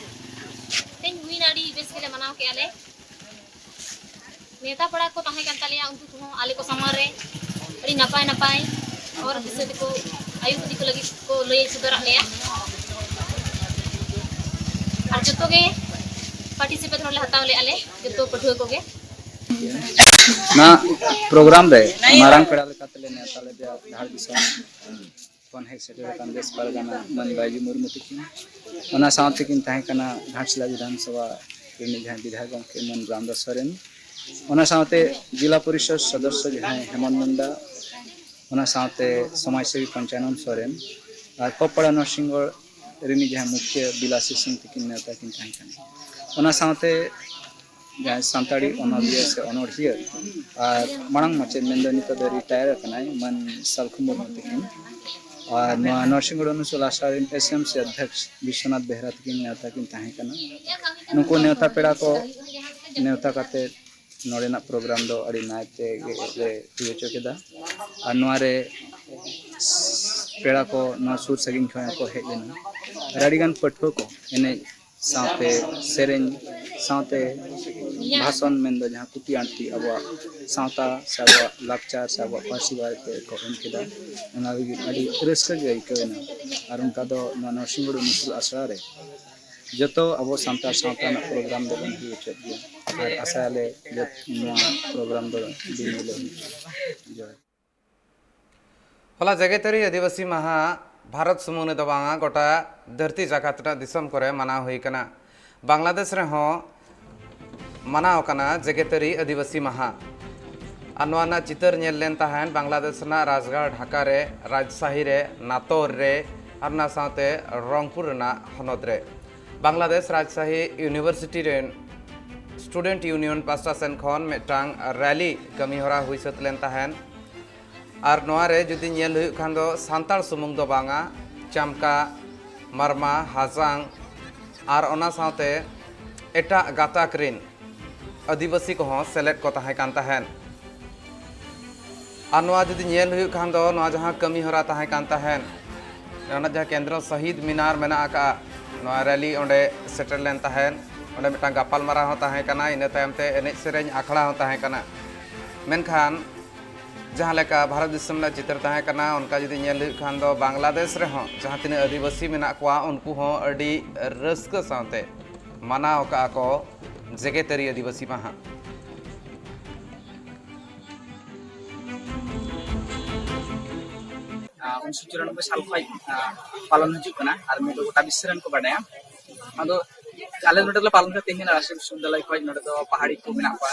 ᱛᱮᱦᱮᱧ ᱦᱩᱭᱱᱟ, ᱟᱹᱰᱤ ᱵᱮᱥ ᱜᱮᱞᱮ ᱢᱟᱱᱟᱣ ᱠᱮᱫᱼᱟ ᱞᱮ᱾ ᱱᱮᱣᱛᱟ ᱯᱮᱲᱟ ᱠᱚ ᱛᱟᱦᱮᱸ ᱠᱟᱱ ᱛᱟᱞᱮᱭᱟ, ᱩᱱᱠᱩ ᱠᱚᱦᱚᱸ ᱟᱞᱮ ᱠᱚ ᱥᱟᱢᱟᱝ ᱨᱮ ᱟᱹᱰᱤ ᱱᱟᱯᱟᱭ ᱱᱟᱯᱟᱭ ᱦᱚᱨ ᱫᱤᱥᱟᱹ ᱛᱮᱠᱚ, ᱟᱹᱭᱩᱨ ᱤᱫᱤ ᱠᱚ ᱞᱟᱹᱜᱤᱫ ᱠᱚ ᱞᱟᱹᱭ ᱥᱚᱫᱚᱨᱟᱫ ᱞᱮᱭᱟ᱾ ᱟᱨ ᱡᱚᱛᱚ ᱜᱮ ᱯᱟᱨᱴᱤᱥᱤᱯᱮᱴ ᱦᱚᱸᱞᱮ ᱦᱟᱛᱟᱣ ᱞᱮᱫᱼᱟ ᱞᱮ, ᱡᱚᱛᱚ ᱯᱟᱹᱴᱷᱩᱣᱟᱹ ᱠᱚᱜᱮ᱾ ᱱᱚᱣᱟ ᱯᱨᱳᱜᱨᱟᱢ ᱨᱮ ᱢᱟᱨᱟᱝ ᱯᱮᱲᱟ ᱞᱮᱠᱟᱛᱮᱞᱮ ᱱᱮᱣᱛᱟ ᱞᱮᱫᱮᱭᱟ ᱫᱷᱟᱲ ᱫᱤᱥᱚᱢ ᱠᱷᱚᱱ ᱦᱮᱡ ᱥᱮᱴᱮᱨ ᱟᱠᱟᱱ ᱫᱮᱥ ᱯᱟᱨᱜᱟᱱᱟ ᱢᱟᱹᱱ ᱵᱟᱭᱡᱩ ᱢᱩᱨᱢᱩ ᱛᱟᱹᱠᱤᱱ᱾ ᱚᱱᱟ ᱥᱟᱶᱛᱮ ᱠᱤᱱ ᱛᱟᱦᱮᱸ ᱠᱟᱱᱟ ᱜᱷᱟᱴᱥᱤᱞᱟ ᱵᱤᱫᱷᱟᱱ ᱥᱚᱵᱷᱟ ᱨᱤᱱᱤᱡ ᱡᱟᱦᱟᱸᱭ ᱵᱤᱫᱷᱟᱭᱚᱠ ᱜᱚᱢᱠᱮ ᱢᱟᱹᱱ ᱨᱟᱢᱫᱟᱥ ᱥᱚᱨᱮᱱ᱾ ᱚᱱᱟ ᱥᱟᱶᱛᱮ ᱡᱮᱞᱟ ᱯᱚᱨᱤᱥᱚᱫ ᱥᱚᱫᱚᱥᱥᱚ ᱡᱟᱦᱟᱸᱭ ᱦᱮᱢᱚᱱ ᱢᱩᱱᱰᱟ, ᱚᱱᱟ ᱥᱟᱶᱛᱮ ᱥᱚᱢᱟᱡᱽ ᱥᱮᱵᱤ ᱯᱚᱧᱪᱟᱱᱚᱱ ᱥᱚᱨᱮᱱ ᱟᱨ ᱠᱚᱯᱟᱲᱟ ᱱᱚᱨᱥᱤᱝᱜᱚᱲ ᱨᱤᱱᱤᱡ ᱡᱟᱦᱟᱸᱭ ᱢᱩᱠᱷᱤᱭᱟᱹ ᱵᱤᱞᱟᱥᱤ ᱥᱤᱝ ᱛᱟᱹᱠᱤᱱ ᱱᱮᱣᱛᱟ ᱠᱤᱱ ᱛᱟᱦᱮᱸ ᱠᱟᱱᱟ᱾ ᱚᱱᱟ ᱥᱟᱶᱛᱮ ᱡᱟᱦᱟᱸᱭ ᱥᱟᱱᱛᱟᱲᱤ ᱚᱱᱚᱞᱤᱭᱟᱹ ᱥᱮ ᱚᱱᱚᱬᱦᱤᱭᱟᱹ ᱟᱨ ᱢᱟᱲᱟᱝ ᱢᱟᱪᱮᱫ, ᱢᱮᱱᱫᱚ ᱱᱤᱛᱚᱜ ᱫᱚ ᱨᱤᱴᱟᱭᱟᱨ ᱟᱠᱟᱱᱟᱭ, ᱢᱟᱹᱱ ᱥᱟᱞᱠᱷᱩ ᱢᱩᱨᱢᱩ ᱛᱟᱹᱠᱤᱱ᱾ ᱟᱨ ᱱᱚᱣᱟ ᱱᱚᱨᱥᱤᱝᱜᱚᱲ ᱩᱱᱩᱥᱩᱞ ᱟᱥᱲᱟ ᱨᱮᱱ ᱮᱥ ᱮᱢ ᱥᱮ ᱚᱫᱽᱫᱷᱚᱠᱥ ᱵᱤᱥᱥᱚᱱᱟᱛᱷ ᱵᱮᱦᱨᱟ ᱛᱟᱹᱠᱤᱱ ᱱᱮᱣᱛᱟ ᱠᱤᱱ ᱛᱟᱦᱮᱸ ᱠᱟᱱᱟ᱾ ᱱᱩᱠᱩ ᱱᱮᱣᱛᱟ ᱯᱮᱲᱟ ᱠᱚ ᱱᱮᱣᱛᱟ ᱠᱟᱛᱮ ᱱᱚᱰᱮᱱᱟᱜ ᱯᱨᱳᱜᱨᱟᱢ ᱫᱚ ᱟᱹᱰᱤ ᱱᱟᱭ ᱛᱮ ᱜᱮ ᱞᱮ ᱦᱩᱭ ᱦᱚᱪᱚ ᱠᱮᱫᱟ᱾ ᱟᱨ ᱱᱚᱣᱟ ᱨᱮ ᱯᱮᱲᱟ ᱠᱚ ᱱᱚᱣᱟ ᱥᱩᱨ ᱥᱟᱺᱜᱤᱧ ᱠᱷᱚᱱ ᱦᱚᱸᱠᱚ ᱦᱮᱡ ᱞᱮᱱᱟ᱾ ᱟᱨ ᱟᱹᱰᱤᱜᱟᱱ ᱯᱟᱹᱴᱷᱩᱣᱟᱹ ᱠᱚ ᱮᱱᱮᱡ ᱥᱟᱶᱛᱮ ᱥᱮᱨᱮᱧ ᱥᱟᱶᱛᱮ ᱵᱷᱟᱥᱚᱱ, ᱢᱮᱱᱫᱚ ᱡᱟᱦᱟᱸ ᱠᱩᱴᱤ ᱟᱸᱴᱛᱤ ᱟᱵᱚᱣᱟᱜ ᱥᱟᱶᱛᱟ ᱥᱮ ᱟᱵᱚᱣᱟᱜ ᱞᱟᱠᱪᱟᱨ ᱥᱮ ᱟᱵᱚᱣᱟᱜ ᱯᱟᱹᱨᱥᱤ ᱵᱟᱨᱮᱛᱮ ᱠᱚ ᱮᱢ ᱠᱮᱫᱟ, ᱚᱱᱟ ᱞᱟᱹᱜᱤᱫ ᱟᱹᱰᱤ ᱨᱟᱹᱥᱠᱟᱹ ᱜᱮ ᱟᱹᱭᱠᱟᱹᱣ ᱮᱱᱟ᱾ ᱟᱨ ᱚᱱᱠᱟ ᱫᱚ ᱱᱚᱣᱟ ᱱᱚᱨᱥᱤᱝᱜᱚᱲ ᱩᱱᱩᱥᱩᱞ ᱟᱥᱲᱟ ᱨᱮ ᱡᱚᱛᱚ ᱟᱵᱚ ᱥᱟᱱᱛᱟᱲ ᱥᱟᱶᱛᱟ ᱨᱮᱱᱟᱜ ᱯᱨᱳᱜᱨᱟᱢ ᱫᱚᱵᱚᱱ ᱦᱩᱭ ᱦᱚᱪᱚᱭᱮᱫ ᱜᱮᱭᱟ᱾ ᱟᱨ ᱟᱥᱟᱭᱟᱞᱮ ᱡᱚᱛ-, ᱱᱚᱣᱟ ᱯᱨᱳᱜᱨᱟᱢ ᱫᱚ ᱫᱤᱱ ᱜᱮᱞᱮ ᱦᱩᱭ ᱦᱚᱪᱚᱭᱟ᱾ ᱡᱚᱦᱟᱨ᱾ ᱦᱚᱞᱟ ᱡᱮᱜᱮᱛᱟᱹᱨᱤ ᱟᱹᱫᱤᱵᱟᱹᱥᱤ ᱢᱟᱦᱟ ᱵᱷᱟᱨᱚᱛ ᱥᱩᱢᱩᱝ ᱨᱮᱫᱚ ᱵᱟᱝᱟ, ᱜᱚᱴᱟ ᱫᱷᱟᱹᱨᱛᱤ ᱡᱟᱠᱟᱛ ᱨᱮᱱᱟᱜ ᱫᱤᱥᱚᱢ ᱠᱚᱨᱮ ᱢᱟᱱᱟᱣ ᱦᱩᱭ ᱠᱟᱱᱟ᱾ ᱵᱟᱝᱞᱟᱫᱮᱥ ᱨᱮᱦᱚᱸ ᱢᱟᱱᱟᱣ ᱠᱟᱱᱟ ᱡᱮᱜᱮᱛᱟᱹᱨᱤ ᱟᱹᱫᱤᱵᱟᱹᱥᱤ ᱢᱟᱦᱟ᱾ ᱟᱨ ᱱᱚᱣᱟ ᱨᱮᱱᱟᱜ ᱪᱤᱛᱟᱹᱨ ᱧᱮᱞ ᱞᱮᱱ ᱛᱟᱦᱮᱸᱫ ᱵᱟᱝᱞᱟᱫᱮᱥ ᱨᱮᱱᱟᱜ ᱨᱟᱡᱽᱜᱟᱲ ᱰᱷᱟᱠᱟ ᱨᱮ, ᱨᱟᱡᱽᱥᱟᱦᱤ ᱨᱮ, ᱱᱟᱛᱳᱨ ᱨᱮ, ᱟᱨ ᱚᱱᱟ ᱥᱟᱶᱛᱮ ᱨᱚᱝᱯᱩᱨ ᱨᱮᱱᱟᱜ ᱦᱚᱱᱚᱛ ᱨᱮ᱾ ᱵᱟᱝᱞᱟᱫᱮᱥ ᱨᱟᱡᱽᱥᱟᱦᱤ ᱤᱭᱩᱱᱤᱵᱷᱟᱨᱥᱤᱴᱤ ᱨᱮᱱ ᱥᱴᱩᱰᱮᱱᱴ ᱤᱭᱩᱱᱤᱭᱚᱱ ᱯᱟᱥᱴᱟ ᱥᱮᱱ ᱠᱷᱚᱱ ᱢᱤᱫᱴᱟᱝ ᱨᱮᱞᱤ ᱠᱟᱹᱢᱤᱦᱚᱨᱟ ᱦᱩᱭ ᱥᱟᱹᱛ ᱞᱮᱱ ᱛᱟᱦᱮᱸᱫ᱾ ᱟᱨ ᱱᱚᱣᱟ ᱨᱮ ᱡᱩᱫᱤ ᱧᱮᱞ ᱦᱩᱭᱩᱜ ᱠᱷᱟᱱ ᱫᱚ ᱥᱟᱱᱛᱟᱲ ᱥᱩᱢᱩᱝ ᱫᱚ ᱵᱟᱝᱟ, ᱪᱟᱢᱠᱟ, ᱢᱟᱨᱢᱟ, ᱦᱟᱡᱟᱝ ᱟᱨ ᱚᱱᱟ ᱥᱟᱶᱛᱮ ᱮᱴᱟᱜ ᱜᱟᱛᱟᱠ ᱨᱤᱱ ᱟᱹᱫᱤᱵᱟᱹᱥᱤ ᱠᱚᱦᱚᱸ ᱥᱮᱞᱮᱫ ᱠᱚ ᱛᱟᱦᱮᱸ ᱠᱟᱱ ᱛᱟᱦᱮᱸᱫ᱾ ᱟᱨ ᱱᱚᱣᱟ ᱡᱩᱫᱤ ᱧᱮᱞ ᱦᱩᱭᱩᱜ ᱠᱷᱟᱱ ᱫᱚ ᱱᱚᱣᱟ ᱡᱟᱦᱟᱸ ᱠᱟᱹᱢᱤ ᱦᱚᱨᱟ ᱛᱟᱦᱮᱸ ᱠᱟᱱ ᱛᱟᱦᱮᱸᱫ, ᱚᱱᱟ ᱡᱟᱦᱟᱸ ᱠᱮᱱᱫᱨᱚ ᱥᱟᱦᱤᱫ ᱢᱤᱱᱟᱨ ᱢᱮᱱᱟᱜ ᱟᱠᱟᱫᱼᱟ, ᱱᱚᱣᱟ ᱨᱮᱞᱤ ᱚᱸᱰᱮ ᱥᱮᱴᱮᱨ ᱞᱮᱱ ᱛᱟᱦᱮᱸᱫ᱾ ᱚᱸᱰᱮ ᱢᱤᱫᱴᱟᱝ ᱜᱟᱯᱟᱞ ᱢᱟᱨᱟᱣ ᱦᱚᱸ ᱛᱟᱦᱮᱸ ᱠᱟᱱᱟ, ᱤᱱᱟᱹ ᱛᱟᱭᱚᱢ ᱛᱮ ᱮᱱᱮᱡ ᱥᱮᱨᱮᱧ ᱟᱠᱷᱲᱟ ᱦᱚᱸ ᱛᱟᱦᱮᱸ ᱠᱟᱱᱟ᱾ ᱢᱮᱱᱠᱷᱟᱱ ᱡᱟᱦᱟᱸ ᱞᱮᱠᱟ ᱵᱷᱟᱨᱚᱛ ᱫᱤᱥᱚᱢ ᱨᱮᱱᱟᱜ ᱪᱤᱛᱟᱹᱨ ᱛᱟᱦᱮᱸ ᱠᱟᱱᱟ, ᱚᱱᱠᱟ ᱡᱩᱫᱤ ᱧᱮᱞ ᱦᱩᱭᱩᱜ ᱠᱷᱟᱱ ᱫᱚ ᱵᱟᱝᱞᱟᱫᱮᱥ ᱨᱮᱦᱚᱸ ᱡᱟᱦᱟᱸ ᱛᱤᱱᱟᱹᱜ ᱟᱹᱫᱤᱵᱟᱹᱥᱤ ᱢᱮᱱᱟᱜ ᱠᱚᱣᱟ, ᱩᱱᱠᱩ ᱦᱚᱸ ᱟᱹᱰᱤ ᱨᱟᱹᱥᱠᱟᱹ ᱥᱟᱶᱛᱮ ᱢᱟᱱᱟᱣ ᱟᱠᱟᱫᱼᱟ ᱠᱚ ᱡᱮᱜᱮᱛᱟᱹᱨᱤ ᱟᱹᱫᱤᱵᱟᱹᱥᱤ ᱢᱟᱦᱟ᱾ ᱩᱱᱤᱥᱥᱚ ᱪᱩᱨᱟᱱᱚᱵᱵᱳᱭ ᱥᱟᱞ ᱠᱷᱚᱱ ᱯᱟᱞᱚᱱ ᱦᱤᱡᱩᱜ ᱠᱟᱱᱟ ᱟᱨ ᱱᱤᱭᱟᱹ ᱫᱚ ᱜᱚᱴᱟ ᱵᱤᱥᱥᱚ ᱨᱮᱱ ᱠᱚ ᱵᱟᱰᱟᱭᱟ᱾ ᱟᱫᱚ ᱟᱞᱮ ᱱᱚᱰᱮ ᱞᱮ ᱯᱟᱞᱚᱱ ᱠᱟᱫᱟ ᱛᱮᱦᱮᱧ ᱨᱟᱡᱽᱥᱤᱝ ᱵᱤᱥᱥᱚᱵᱤᱫᱽᱫᱟᱞᱚᱭ ᱠᱷᱚᱱ, ᱱᱚᱰᱮ ᱫᱚ ᱯᱟᱦᱟᱲᱤ ᱠᱚ ᱢᱮᱱᱟᱜ ᱠᱚᱣᱟ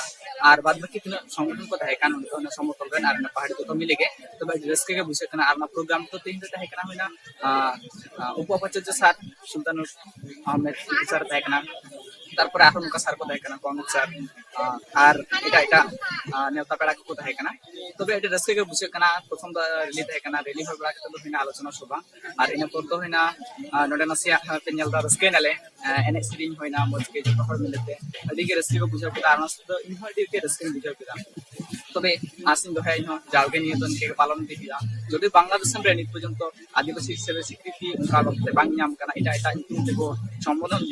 ᱟᱨ ᱵᱟᱫ ᱵᱟᱹᱠᱤ ᱛᱤᱱᱟᱹᱜ ᱥᱚᱝᱜᱚᱴᱷᱚᱱ ᱠᱚ ᱛᱟᱦᱮᱸ ᱠᱟᱱ, ᱩᱱᱠᱩ ᱚᱱᱟ ᱥᱚᱢᱚᱛᱚᱞ ᱨᱮᱱ ᱟᱨ ᱚᱱᱟ ᱯᱟᱦᱟᱲᱤ ᱡᱚᱛᱚ ᱢᱤᱞᱮ ᱜᱮ᱾ ᱛᱚᱵᱮ ᱟᱹᱰᱤ ᱨᱟᱹᱥᱠᱟᱹ ᱜᱮ ᱵᱩᱡᱷᱟᱹᱜ ᱠᱟᱱᱟ᱾ ᱟᱨ ᱚᱱᱟ ᱯᱨᱳᱜᱨᱟᱢ ᱫᱚ ᱛᱮᱦᱮᱧ ᱫᱚ ᱛᱟᱦᱮᱸ ᱠᱟᱱᱟ ᱦᱩᱭᱱᱟ ᱩᱯᱚ ᱩᱯᱟᱪᱟᱨᱡᱚ ᱥᱟᱨ ᱥᱩᱞᱛᱟᱱᱩᱨ ᱟᱦᱢᱮᱫ ᱥᱟᱨ ᱛᱟᱦᱮᱸ ᱠᱟᱱᱟ, ᱛᱟᱨᱯᱚᱨᱮ ᱟᱨᱦᱚᱸ ᱱᱚᱝᱠᱟ ᱥᱟᱨ ᱠᱚ ᱛᱟᱦᱮᱸ ᱠᱟᱱᱟ, ᱠᱚᱱᱚᱠ ᱥᱟᱨ, ᱟᱨ ᱮᱴᱟᱜ ᱮᱴᱟᱜ ᱱᱮᱣᱛᱟ ᱯᱮᱲᱟ ᱠᱚᱠᱚ ᱛᱟᱦᱮᱸ ᱠᱟᱱᱟ᱾ ᱛᱚᱵᱮ ᱟᱹᱰᱤ ᱨᱟᱹᱥᱠᱟᱹ ᱜᱮ ᱵᱩᱡᱷᱟᱹᱜ ᱠᱟᱱᱟ᱾ ᱯᱨᱚᱛᱷᱚᱢ ᱫᱚ ᱨᱮᱞᱤ ᱛᱟᱦᱮᱸ ᱠᱟᱱᱟ, ᱨᱮᱞᱤ ᱦᱩᱭ ᱵᱟᱲᱟ ᱠᱟᱛᱮ ᱫᱚ ᱦᱩᱭᱱᱟ ᱟᱞᱳᱪᱚᱱᱟ ᱥᱚᱵᱷᱟ, ᱟᱨ ᱤᱱᱟᱹ ᱯᱚᱨ ᱫᱚ ᱦᱩᱭᱱᱟ ᱱᱚᱰᱮ ᱱᱟᱥᱮᱭᱟᱜ ᱯᱮ ᱧᱮᱞ ᱫᱟ, ᱨᱟᱹᱥᱠᱟᱹᱭ ᱱᱟᱞᱮ, ᱮᱱᱮᱡ ᱥᱮᱨᱮᱧ ᱦᱩᱭᱱᱟ, ᱢᱚᱡᱽ ᱜᱮ ᱡᱚᱛᱚ ᱦᱚᱲ ᱢᱤᱞᱮ ᱛᱮ ᱟᱹᱰᱤ ᱜᱮ ᱨᱟᱹᱥᱠᱟᱹ ᱠᱚ ᱵᱩᱡᱷᱟᱹᱣ ᱠᱮᱫᱟ᱾ ᱟᱨ ᱚᱱᱟ ᱥᱟᱶᱛᱮ ᱤᱧ ᱦᱚᱸ ᱟᱹᱰᱤ ᱜᱮ ᱨᱟᱹᱥᱠᱟᱹᱧ ᱵᱩᱡᱷᱟᱹᱣ ᱠᱮᱫᱟ᱾ ᱛᱚᱵᱮ ᱟᱥᱤᱧ ᱫᱚᱦᱚᱭᱟ, ᱤᱧ ᱦᱚᱸ ᱡᱟᱣᱜᱮ ᱱᱤᱭᱟᱹ ᱫᱚ ᱱᱤᱝᱠᱟᱹ ᱜᱮ ᱯᱟᱞᱚᱱ ᱤᱫᱤ ᱦᱩᱭᱩᱜᱼᱟ᱾ ᱡᱩᱫᱤ ᱵᱟᱝᱞᱟ ᱫᱤᱥᱚᱢ ᱨᱮ ᱱᱤᱛ ᱯᱚᱨᱡᱚᱱᱛᱚ ᱟᱹᱫᱤᱵᱟᱹᱥᱤ ᱦᱤᱥᱟᱹᱵᱮ ᱥᱤᱠᱨᱤᱛᱤ ᱚᱱᱠᱟ ᱵᱷᱟᱵᱛᱮ ᱵᱟᱝ ᱧᱟᱢ ᱠᱟᱱᱟ, ᱮᱴᱟᱜ ᱮᱴᱟᱜ ᱧᱩᱛᱩᱢ ᱛᱮᱠᱚ ᱥᱚᱢᱵᱳᱫᱷᱚᱱ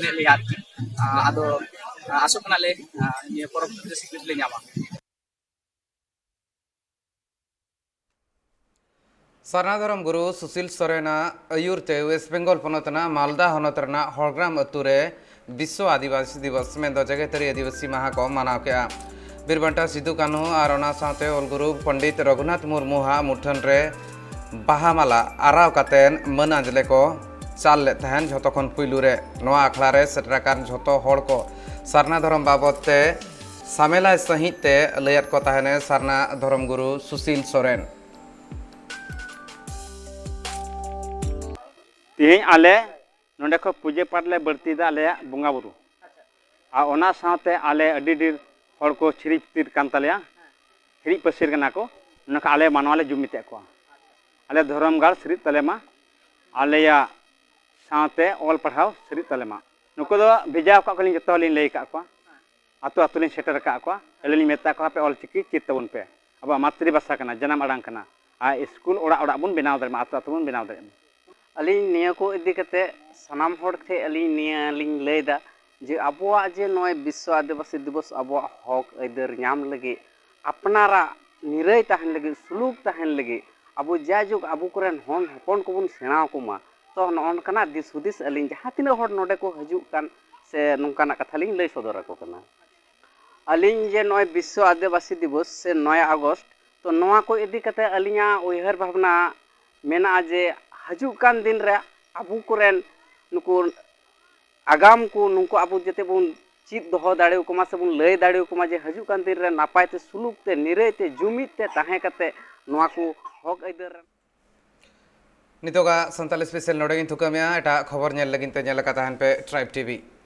ᱞᱮᱫ ᱞᱮᱭᱟ ᱟᱨᱠᱤ᱾ ᱟᱫᱚ ᱟᱥᱚᱜ ᱠᱟᱱᱟᱞᱮ ᱱᱤᱭᱟᱹ ᱯᱚᱨᱚᱵᱽ ᱨᱮ ᱥᱤᱠᱨᱤᱛᱤ ᱞᱮ ᱧᱟᱢᱟ᱾ ᱥᱟᱨᱱᱟ ᱫᱷᱚᱨᱚᱢ ᱜᱩᱨᱩ ᱥᱩᱥᱤᱞ ᱥᱚᱨᱮᱱᱟᱜ ᱟᱹᱭᱩᱨ ᱛᱮ ᱳᱭᱮᱥᱴ ᱵᱮᱝᱜᱚᱞ ᱯᱚᱱᱚᱛ ᱨᱮᱱᱟᱜ ᱢᱟᱞᱫᱟ ᱦᱚᱱᱚᱛ ᱨᱮᱱᱟᱜ ᱦᱚᱲᱜᱨᱟᱢ ᱟᱹᱛᱩ ᱨᱮ ᱵᱤᱥᱥᱚ ᱟᱹᱫᱤᱵᱟᱹᱥᱤ ᱫᱤᱵᱚᱥ ᱢᱮᱱᱫᱚ ᱡᱮᱜᱮᱛᱟᱹᱨᱤ ᱟᱹᱫᱤᱵᱟᱹᱥᱤ ᱢᱟᱦᱟ ᱠᱚ ᱢᱟᱱᱟᱣ ᱠᱮᱫᱼᱟ᱾ ᱵᱤᱨ ᱵᱟᱱᱴᱟ ᱥᱤᱫᱩ ᱠᱟᱹᱱᱦᱩ ᱟᱨ ᱚᱱᱟ ᱥᱟᱶᱛᱮ ᱚᱞ ᱜᱩᱨᱩ ᱯᱚᱱᱰᱤᱛ ᱨᱚᱜᱷᱩᱱᱟᱛᱷ ᱢᱩᱨᱢᱩᱣᱟᱜ ᱢᱩᱴᱷᱟᱹᱱ ᱨᱮ ᱵᱟᱦᱟ ᱢᱟᱞᱟ ᱟᱨᱟᱣ ᱠᱟᱛᱮ ᱢᱟᱹᱱ ᱟᱸᱡᱽᱞᱮ ᱠᱚ ᱪᱟᱞ ᱞᱮᱫ ᱛᱟᱦᱮᱸᱱ᱾ ᱡᱷᱚᱛᱚ ᱠᱷᱚᱱ ᱯᱩᱭᱞᱩ ᱨᱮ ᱱᱚᱣᱟ ᱟᱠᱷᱲᱟ ᱨᱮ ᱥᱮᱴᱮᱨ ᱟᱠᱟᱱ ᱡᱷᱚᱛᱚ ᱦᱚᱲ ᱠᱚ ᱥᱟᱨᱱᱟ ᱫᱷᱚᱨᱚᱢ ᱵᱟᱵᱚᱫ ᱛᱮ ᱥᱟᱢᱮᱞᱟᱭ ᱥᱟᱹᱦᱤᱡ ᱛᱮ ᱞᱟᱹᱭᱟᱫ ᱠᱚ ᱛᱟᱦᱮᱱᱮ ᱥᱟᱨᱱᱟ ᱫᱷᱚᱨᱚᱢ ᱜᱩᱨᱩ ᱥᱩᱥᱤᱞ ᱥᱚᱨᱮᱱ᱾ ᱛᱮᱦᱮᱧ ᱟᱞᱮ ᱱᱚᱰᱮ ᱠᱷᱚᱱ ᱯᱩᱡᱟᱹ ᱯᱟᱴ ᱞᱮ ᱵᱟᱹᱲᱛᱤᱭᱮᱫᱟ ᱟᱞᱮᱭᱟᱜ ᱵᱚᱸᱜᱟ ᱵᱩᱨᱩ᱾ ᱟᱨ ᱚᱱᱟ ᱥᱟᱶᱛᱮ ᱟᱞᱮ ᱟᱹᱰᱤ ᱰᱷᱮᱨ ᱦᱚᱲ ᱠᱚ ᱪᱷᱤᱨᱤ ᱯᱤᱛᱤᱨ ᱠᱟᱱ ᱛᱟᱞᱮᱭᱟ, ᱦᱤᱨᱤᱡ ᱯᱟᱹᱥᱤᱨ ᱠᱟᱱᱟ ᱠᱚ, ᱚᱱᱟ ᱠᱷᱟᱱ ᱟᱞᱮ ᱢᱟᱱᱣᱟ ᱞᱮ ᱡᱩᱢᱤᱫᱮᱫ ᱠᱚᱣᱟ᱾ ᱟᱞᱮ ᱫᱷᱚᱨᱚᱢ ᱜᱟᱲ ᱥᱟᱹᱨᱤᱜ ᱛᱟᱞᱮ ᱢᱟ, ᱟᱞᱮᱭᱟᱜ ᱥᱟᱶᱛᱮ ᱚᱞ ᱯᱟᱲᱦᱟᱣ ᱥᱟᱹᱨᱤᱜ ᱛᱟᱞᱮ ᱢᱟ᱾ ᱱᱩᱠᱩ ᱫᱚ ᱵᱷᱮᱡᱟ ᱟᱠᱟᱫ ᱠᱚᱣᱟᱞᱤᱧ, ᱡᱚᱛᱚ ᱦᱚᱲᱞᱤᱧ ᱞᱟᱹᱭ ᱟᱠᱟᱫ ᱠᱚᱣᱟ, ᱟᱛᱳ ᱟᱛᱳ ᱞᱤᱧ ᱥᱮᱴᱮᱨ ᱟᱠᱟᱫ ᱠᱚᱣᱟ᱾ ᱟᱹᱞᱤᱧ ᱞᱤᱧ ᱢᱮᱛᱟ ᱠᱚᱣᱟ, ᱦᱟᱯᱮ ᱚᱞ ᱪᱤᱠᱤ ᱪᱮᱫ ᱛᱟᱵᱚᱱ ᱯᱮ, ᱟᱵᱚᱣᱟᱜ ᱢᱟᱛᱨᱤ ᱵᱷᱟᱥᱟ ᱠᱟᱱᱟ, ᱡᱟᱱᱟᱢ ᱟᱲᱟᱝ ᱠᱟᱱᱟ, ᱟᱨ ᱥᱠᱩᱞ ᱚᱲᱟᱜ ᱚᱲᱟᱜ ᱵᱚᱱ ᱵᱮᱱᱟᱣ ᱫᱟᱲᱮᱭᱟᱜ ᱢᱟ, ᱟᱛᱳ ᱟᱛᱳ ᱵᱚᱱ ᱵᱮᱱᱟᱣ ᱫᱟᱲᱮᱭᱟᱜ ᱢᱟ᱾ ᱟᱹᱞᱤᱧ ᱱᱤᱭᱟᱹ ᱠᱚ ᱤᱫᱤ ᱠᱟᱛᱮ ᱥᱟᱱᱟᱢ ᱦᱚᱲ ᱴᱷᱮᱱ ᱟᱹᱞᱤᱧ ᱱᱤᱭᱟᱹ ᱞᱤᱧ ᱞᱟᱹᱭᱫᱟ ᱡᱮ ᱟᱵᱚᱣᱟᱜ ᱡᱮ ᱱᱚᱜᱼᱚᱭ ᱵᱤᱥᱥᱚ ᱟᱹᱫᱤᱵᱟᱹᱥᱤ ᱫᱤᱵᱚᱥ, ᱟᱵᱚᱣᱟᱜ ᱦᱚᱠ ᱟᱹᱭᱫᱟᱹᱨ ᱧᱟᱢ ᱞᱟᱹᱜᱤᱫ, ᱟᱯᱱᱟᱨᱟᱜ ᱱᱤᱨᱟᱹᱭ ᱛᱟᱦᱮᱱ ᱞᱟᱹᱜᱤᱫ, ᱥᱩᱞᱩᱠ ᱛᱟᱦᱮᱱ ᱞᱟᱹᱜᱤᱫ, ᱟᱵᱚ ᱡᱟᱭᱡᱩᱜᱽ ᱟᱵᱚ ᱠᱚᱨᱮᱱ ᱦᱚᱱ ᱦᱚᱯᱚᱱ ᱠᱚᱵᱚᱱ ᱥᱮᱬᱟ ᱟᱠᱚ ᱢᱟ᱾ ᱛᱚ ᱱᱚᱜᱼᱚ ᱱᱚᱝᱠᱟᱱᱟᱜ ᱫᱤᱥ ᱦᱩᱫᱤᱥ ᱟᱹᱞᱤᱧ ᱡᱟᱦᱟᱸ ᱛᱤᱱᱟᱹᱜ ᱦᱚᱲ ᱱᱚᱰᱮ ᱠᱚ ᱦᱤᱡᱩᱜ ᱠᱟᱱ ᱥᱮ ᱱᱚᱝᱠᱟᱱᱟᱜ ᱠᱟᱛᱷᱟ ᱞᱤᱧ ᱞᱟᱹᱭ ᱥᱚᱫᱚᱨ ᱟᱠᱚ ᱠᱟᱱᱟ᱾ ᱟᱹᱞᱤᱧ ᱡᱮ ᱱᱚᱜᱼᱚᱭ ᱵᱤᱥᱥᱚ ᱟᱹᱫᱤᱵᱟᱹᱥᱤ ᱫᱤᱵᱚᱥ ᱥᱮ ᱱᱚᱭ ᱟᱜᱚᱥᱴ, ᱛᱚ ᱱᱚᱣᱟ ᱠᱚ ᱤᱫᱤ ᱠᱟᱛᱮ ᱟᱹᱞᱤᱧᱟᱜ ᱩᱭᱦᱟᱹᱨ ᱵᱷᱟᱵᱽᱱᱟ ᱢᱮᱱᱟᱜᱼᱟ ᱡᱮ ᱦᱤᱡᱩᱜ ᱠᱟᱱ ᱫᱤᱱ ᱨᱮ ᱟᱵᱚ ᱠᱚᱨᱮᱱ ᱱᱩᱠᱩ ᱟᱜᱟᱢ ᱠᱚ, ᱱᱩᱠᱩ ᱟᱵᱚ ᱡᱟᱛᱮ ᱵᱚᱱ ᱪᱮᱫ ᱫᱚᱦᱚ ᱫᱟᱲᱮᱭᱟᱠᱚ ᱢᱟ ᱥᱮ ᱵᱚᱱ ᱞᱟᱹᱭ ᱫᱟᱲᱮᱭᱟᱠᱚ ᱢᱟ ᱡᱮ ᱦᱤᱡᱩᱜ ᱠᱟᱱ ᱫᱤᱱ ᱨᱮ ᱱᱟᱯᱟᱭ ᱛᱮ, ᱥᱩᱞᱩᱠ ᱛᱮ, ᱱᱤᱨᱟᱹᱭ ᱛᱮ, ᱡᱩᱢᱤᱫ ᱛᱮ ᱛᱟᱦᱮᱸ ᱠᱟᱛᱮ ᱱᱚᱣᱟ ᱠᱚ ᱦᱚᱠ ᱟᱹᱭᱫᱟᱹᱨ ᱨᱮᱱ᱾ ᱱᱤᱛᱚᱜᱟᱜ ᱥᱟᱱᱛᱟᱞᱤ ᱥᱯᱮᱥᱟᱞ ᱱᱚᱰᱮ ᱜᱤᱧ ᱛᱷᱩᱠᱟᱹᱢᱮᱜᱼᱟ᱾ ᱮᱴᱟᱜ ᱠᱷᱚᱵᱚᱨ ᱧᱮᱞ ᱞᱟᱹᱜᱤᱫ ᱛᱮ ᱧᱮᱞ ᱟᱠᱟᱫ ᱛᱟᱦᱮᱱ ᱯᱮ ᱴᱨᱟᱭᱤᱵᱽ ᱴᱤᱵᱷᱤ᱾